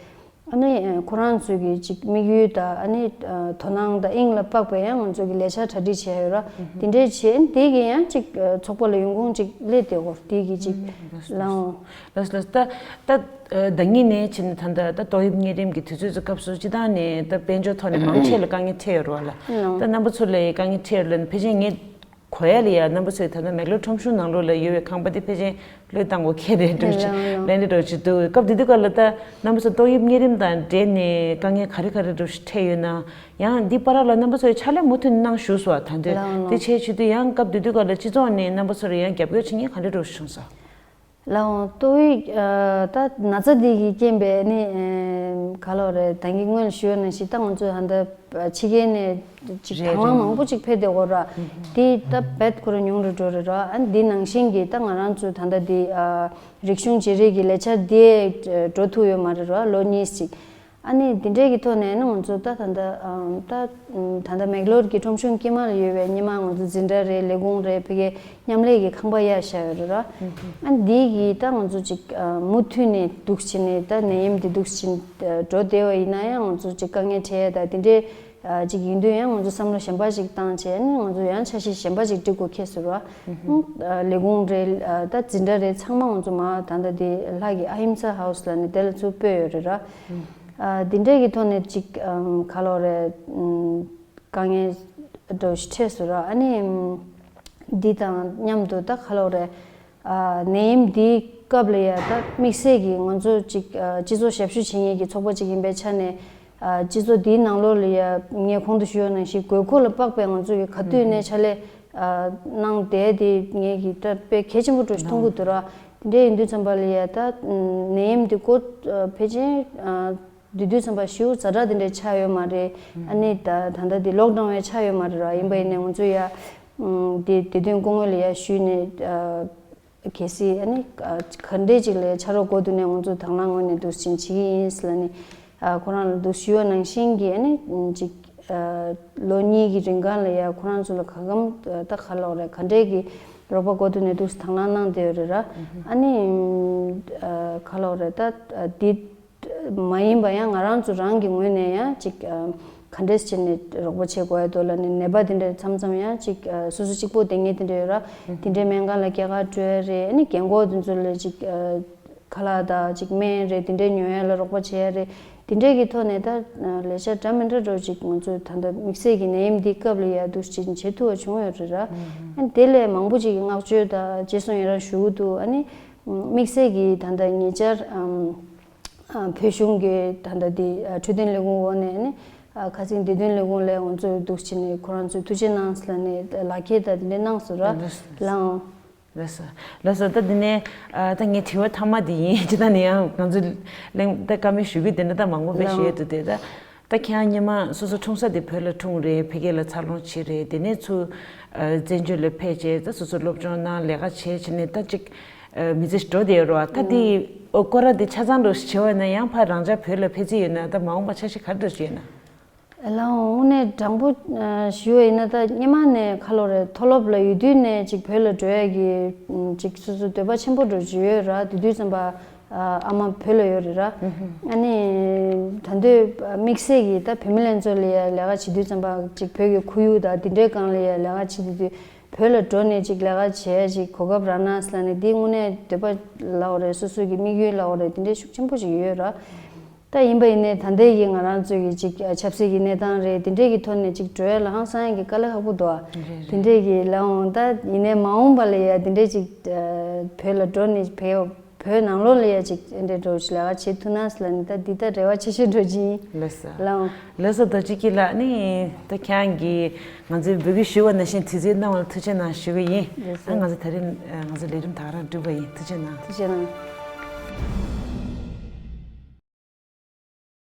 ཨ་ནི་ཁོ་རང་ཚོའི་གི་ཅིག་དམིགས་ཡུལ་དང་ཨ་ནི་དོ་སྣང་དང་དབྱིངས་ལ་དཔག་པའི་ཡང་ང་ཚོའི་གི་ལས་འཆར་གྲ་སྒྲིག་བྱས་ཡོད་ར། དེ་འདྲས་བྱས་དེ་གི་ཡང་ཅིག་ཚོགས་པ་ལ་ཡོང་ཁུངས་ཅིག་སླེབས་བསྡད་ཡོད། དེ་གི་ཅིག་ལའང་། ལགས་ལགས། ད་ད་ཟླ་ཉིན་ནས་ཕྱིན་ད་ལྟ་ད་ཏོག་དབྱིབས་གཉན་རིམས་ཀྱི་དུས་ཚོད་ཀྱི་སྐབས་སུ་སྤྱི་བཏང་ནས་ད་དཔལ་འབྱོར་ཐོག་ནས་མང་ཆེ་ལ་དཀའ་ངལ་འཕྲད་ཡོད་རེད་བ་ལ། ད་རྣམ་པ་ཚོ་ལ་དཀའ་ངལ་འཕྲད་ཡོད་ལ་ཕལ་ཆེར་ངས་གོ་ཡ་ལ་ཡ་རྣམ་པ་ཚོས་ད་ལྟ་མེག་ལོར་ཁྲོམ་གཞུང་ནང་ལོགས་ལ་ཡོད་པའི་ཁང་པ་དེ་ཕལ་ཆེར་བློས་བཏང་དགོས་ཁེལ་རེད་འགྲོ་ཞིག་ལན་འདི་འགྲོ་ཞིག་འདུག་སྐབས་དེ་དུས་སྐབས་ལ་ད་རྣམ་པ་ཚོ་ཏོག་དབྱིབས་གཉན་རིམས་དང་འབྲེལ་ནས་དཀའ་ངལ་ག་རེ་ག་རེ་འགྲོ་ཞིག་འཕྲད་ཡོད་ན། ཡང་འདི་བར་ལ་རྣམ་པ་ཚོས་ཕྱག་ལས་མུ་མཐུད་གནང་བཞུགས་སོ། ད་འདོད་དེ་བྱས་བྱེད་དུས་ཡང་སྐབས་དེ་དུས་སྐབས་ལ་སྤྱི་ཚོགས་ནས་རྣམ་པ་ཚོར་ཡང་རྒྱབ་སྐྱོར་བྱེད་མཁན་ག་འདྲ་འགྲོ་ཞིག་བྱུང་སོང་། ལའང་ཏོག་དབྱིབས་ད་ན་ཚ་འདི་གི་རྐྱེན་པས་ནི་ག་ལོ་རེད། ད་གིན་སྔོན་ཞུས་ནང་བཞིན་ད་ང་ཚོ་ཧ་ད་ཕྱི་རྒྱལ་ནས་ཅིག་རེད་དང་བླངས་རེད། མང་པོ་ཅིག་ཕེབས་བསྡད་ཡོད་ར། དེ་ད་རྦད་ཁོ་རང་ཉུང་རུ་འགྲོ་རེད་ར། ཨ་འདི་ནང་བཞིན་གྱི་ད་ང་རང་ཚོ་ད་ལྟ་འདི་རིག་གཞུང་བརྗེ་རེས་ཀྱི་ལས་འཆར་འདི་འགྲོ་ཐུབ་ཡོད་མ་རེད་ར། ལོ་གཉིས་ཅིག་ཨ་ནི་འདི་འདྲའི་གི་ཐོག་ནས་ནི་ང་ཚོ་ད་ད་ལྟ་ཨམ་ད་ད་ལྟ་མེག་ལོར་གྱི་ཁྲོམ་གཞུང་དཀྱིལ་མ་ལ་ཡོད་པའི་སྔོན་མ་ང་ཚོ་འཛིན་གྲྭ་རེད། ལས་ཁུངས་རེད། ཕ་གིའི་མཉམ་ལས་ཀྱི་ཁང་པ་གཡར་བཞག་ཡོད་རེད་ར། ཨ་ནི་འདི་གི་ད་ང་ཚོ་ཅིག་ཨ་མུ་མཐུད་ནས་འདུག་བྱས་ནས་ད་ནད་ཡམས་འདི་འདུག་བྱས་ནས་འགྲོ་བསྡད་པ་ཡིན་ན་ཡང་ང་ཚོ་ཅིག་དཀའ་ངལ་འཕྲད་ཡ་ད་འདི་འདྲའི་ཨ་ཅིག་ཡིན་དུས་ཡང་ང་ཚོ་བསམ་བློ་གཞན་པ་ཅིག་བཏང་བྱས་ནི་ང་ཚོ་ཡང་འཆར་གཞི་གཞན་པ་ཅིག་སྒྲིག་དགོས་ཁེལ་སོང་ར། ཨ་ལས་ཁུངས་རེད། ཨ་ད་འཛིན་གྲྭ་རེད། ཚང་མ་ང་ཚོ་མ་ད་ལྟ་འདི་ལྷ་གི་ཨ་ཧིམ་ས་ཧའུ་སི་ལ་ནི་དེ་ལ་ཚུར་སྤོས་ཡོད་རེད་ར། ཨ་འདི་འདྲའི་གི་ཐོག་ནས་ཅིག་ཨམ་ག་ལོ་རེད། ཨམ་དཀའ་ངལ་འདྲ་བོ་ཞིག་འཕྲད་སོང་ར། ཨ་ནི་ཨམ་འདི་དང་མཉམ་དུ་ད་ག་ལོ་རེད། ཨ་ནད་ཡམས་འདིའི་སྐབས་ལ་ཡ་ད་དམིགས་བསལ་གྱི་ང་ཚོ་ཅིག་ཨ་སྤྱི་ཚོགས་ཞབས་ཞུ་བྱེད་མཁན་གྱི་ཚོགས་པ་ཅིག་ཡིན་པའི་ཆ་ནས་ཨ་སྤྱི་ཚོགས་འདིའི་ནང་ལོགས་ལ་ཡ་ངས་གོང་དུ་ཞུས་པ་ནང་བཞིན་དགོས་མཁོ་ལ་དཔག་པའི་ང་ཚོ་གི་ག་དུས་ནས་ཕྱག་ལས་ཨ་གནང་བསྡད་དེ་ངས་ཀྱི་ད་དཔེ་གལ་ཆེན་པོ་འདྲ་ཞིག་མཐོང་གི་འདུག་ར། དེ་འདྲ་ཡིན་དུས་ཙམ་པ་ལ་ཡ་ད་ནད་ཡམས་འདི་འགོ་ཕལ་ཆེར་ཨ་དེ་དུས་ཙམ་པ་ཞེ་པོ་ཛ་དྲག་དེ་འདྲ་ཆགས་ཡོད་མ་རེད། ཨ་ནི་ད་ད་ལྟ་དེ་ལོག་ཌའུན་ཡང་ཆགས་ཡོད་མ་རེད་ར། ཡིན་པ་ཡིན་ནའི་ང་ཚོ་ཡ་དེ་དེ་དུས་སྐུ་ངོ་ལ་ཡ་ཞུས་ནས་གལ་སྲིད་ཨ་ནི་ག་འདྲས་ཅིག་ལ་ཡ་ཕྱག་རོགས་དགོས་འདུག་ནས་ང་ཚོ་དང་བླངས་ངོས་ནས་འདུག་སེ་བྱེད་ཀྱི་ཡིན་ཟེར་ལབ་ནས་ཁོ་རང་ལ་འདུག་ཞུས་པ་ནང་བཞིན་གྱི་ཨ་ནི་ཅིག་ལོ་གཉིས་ཀྱི་རིང་གང་ལ་ཡ་ཁོ་རང་ཚོ་ལ་ག་གམ་ད་ག་ལོག་རེད། ག་འདྲས་ཀྱི་རོགས་པ་དགོས་འདུག་ནས་འདུག་སེ་དང་བླངས་གནང་བསྡད་ཡོད་རེད་ར། ཨ་ནི་ག་ལོག་རེད། ད་འདི་མ་ཡིན་པ་ཡང་ང་རང་ཚོ་རང་གི་ངོས་ནས་ཡང་ཅིག་ག་འདྲས་བྱས་ནས་རོགས་པ་བྱེད་དགོས་ཡ་འདུག་ལབ་ནས་ནད་པ་དེ་འདྲ་མཚམས་མཚམས་ཡང་ཅིག་སོ་སོ་གཅིག་པོ་བསྡད་མཁན་དེ་འདྲ་ཡོད་ར། དེ་འདྲའི་སྨན་ཁང་ལ་སྐྱེལ་ག་སྤྲོད་ཡ་རེད། ཨ་ནི་རྒན་གོག་དེ་ཚོ་ལ་ཅིག་ཁ་ལག་དང་ཅིག་སྨན་རེད། དེ་འདྲའི་ཉོ་ཡ་ལ་རོགས་པ་བྱེད་ཡ་རེད། དེ་འདྲའི་གི་ཐོག་ནས་ད་ལས་འཆར་འདྲ་མི་འདྲ་འདྲ་ཅིག་ང་ཚོས་ད་ལྟ་དམིགས་བསལ་གྱི་ནད་ཡམས་འདིའི་སྐབས་ལ་ཡ་འདུག་ཅིག་བྱེད་ཐུབ་པ་བྱུང་ཡོད་རེད་ར། ཨ་ནི་དེ་ལས་མང་པོ་ཅིག་གི་བསྔགས་བརྗོད་དང་རྗེས་སུ་ཡི་རང་ཞུ་གི་འདུག་ཨ་ནི་དམིགས་བསལ་གྱི་ད་ལྟ་ཉེ་ཆར་ཨམ། ཨ་བོད་གཞུང་གི་ད་ལྟ་འདི་ཨ་འཕྲོད་བསྟེན་ལས་ཁུངས་འོག་ནས་ནི་ཨ་ཁ་སང་བདེ་དོན་ལས་ཁུངས་ལ་ང་ཚོ་འདུག་བྱས་ནས་ཁོ་རང་ཚོས་ཐུགས་རྗེ་གནང་ཟེར་ལབ་ནས་ལག་འཁྱེར་དང་དེ་འདྲ་གནང་སོང་ར། ལགས་སོ། ལགས་སོ། ལགས་སོ། ད་འདི་ནས་ཨ་ད་ངའི་དྲི་བ་མཐའ་མ་འདི་ཡིན། ཅི་ད་ནི་ཡང་ང་ཚོ་གླེང་ད་བཀའ་མོལ་ཞུ་རྒྱུ་དེ་འདྲ་ད་མང་པོ་དཔེ་ཞུ་ཡས་འདུག་དེ་ད། ད་ཁྱེད་རང་སྔོན་མ་སོ་སོ་འཁྲུངས་ས་དེ་བོད་ལ་འཁྲུངས་རེད། ཕ་གི་ལ་འཚར་ལོངས་བྱས་རེད། དེ་ནས་ཚུར་ཨ་བཙན་བྱོལ་ལ་ཕེབས་བྱས་ད་སོ་སོ་སློབ་སྦྱོང་གནང་ལས་ཀ་བྱས་བྱས་ནས་ད་ཅིག་ཨ་མི་ཚེ་འགྲོ་བསྡད་ཡོད་རེད་བ། ད་དེ་ཨོ་སྐོར་ར་དེ་ཆ་ཚང་འགྲོ་བྱས་པ་ན་ཡང་ཕར་རང་ཅག་བོད་ལ་ཕེབས་རྩིས་ཡོད་ན་ད་མ་འོངས་པ་འཆར་གཞི་ག་རེ་འདྲ་ཞིག་ཡོད་ན། ལའོ་དངོས་གནས་དྲང་པོ་ཨ་ཞུ་བ་ཡིན་ན་ད་སྔོན་མ་ནས་ཁ་ལོ་རེད། མཐོ་སློབ་ལ་ཡོད་དུས་ནས་ཅིག་བོད་ལ་འགྲོ་ཡ་གི་ཅིག་སོ་སོ་འདོད་པ་ཆེན་པོ་འདྲ་ཅིག་ཡོད་ར། དེ་དུས་ཙམ་པ་ཨ་ཨ་མ་བོད་ལ་ཡོད་རེད་ར། ཨ་ནི་ད་འདོད་དམིགས་བསལ་གྱི་ད་བུད་མེད་ལྷན་ཚོགས་ལ་ཡ་ལས་ཀ་བྱེད་དུས་ཙམ་པ་ཅིག་བོད་ཀྱི་ཁོར་ཡུག་དང་དེ་འདྲའི་སྒང་ལ་ཡ་ལས་ཀ་བྱེད་དུས་དུས་བོད་ལ་འགྲོ་ནས་ཅིག་ལས་ཀ་བྱེད་ཡ་ཅིག་གོ་སྐབས་རག་ན་ཟེར་ལ་ནི་འདི་དངོས་གནས་འདོད་པ་ལའོ་རེད། སོ་སོ་གི་དམིགས་ཡུལ་ལའོ་རེད། དེ་འདྲའི་ཤུགས་ཆེན་པོ་ཅིག་ཡོད་ར། ད་ཡིན་པ་ཡིན་ནའི་ད་ལྟའི་གི་ང་རང་ཚོའི་གི་ཅིག་ཆབ་སྲིད་ཀྱི་གནས་སྟངས་རེད། དེ་འདྲའི་གི་ཐོག་ནས་ཅིག་འགྲོ་ཡ་ལ་ཧང་སང་ཡ་གི་དཀའ་ལས་ཁག་པོ་འདུག་ཨ། རེད་དེ་རེད། འདྲའི་གི་ལའོ་ད་ཡིན་ནའི་མ་འོངས་པ་ལ་ཡ་དེ་འདྲའི་ཅིག་ཨ་བོད་ལ་འགྲོ་ནས་བོད་བོད་ནང་ལོགས་ལ་ཡ་ཅིག་དེ་འདྲའི་འགྲོ་ཞིག་ལས་ཀ་བྱེད་ཐུབ་ན་ཟེར་ལ་ནི་ད་འདི་ད་རེ་བ་ཆེ་ཤོས་འགྲོ་གི་ཡིན། ལགས་སོ། ལའོ། ལགས་སོ། རྡོ་རྗེ་སྐྱིད་ལགས། ནི་ད་ཁྱེད་རང་གིས་ང་ཚོའི་འབོད་སྐུལ་ཞུས་པ་ནང་བཞིན་དུས་ཚོད་གནང་བ་ལ་ཐུགས་རྗེ་གནང་ཞུ་གི་ཡིན། ལགས་ཨ་སོ། ང་ཚོ་ད་རིང་ཨ་ང་ཚོ་ལས་རིམ་ད་ག་རང་གྲུབ་པ་ཡིན། ཐུགས་རྗེ་གནང་། ཐུགས་རྗེ་གནང་།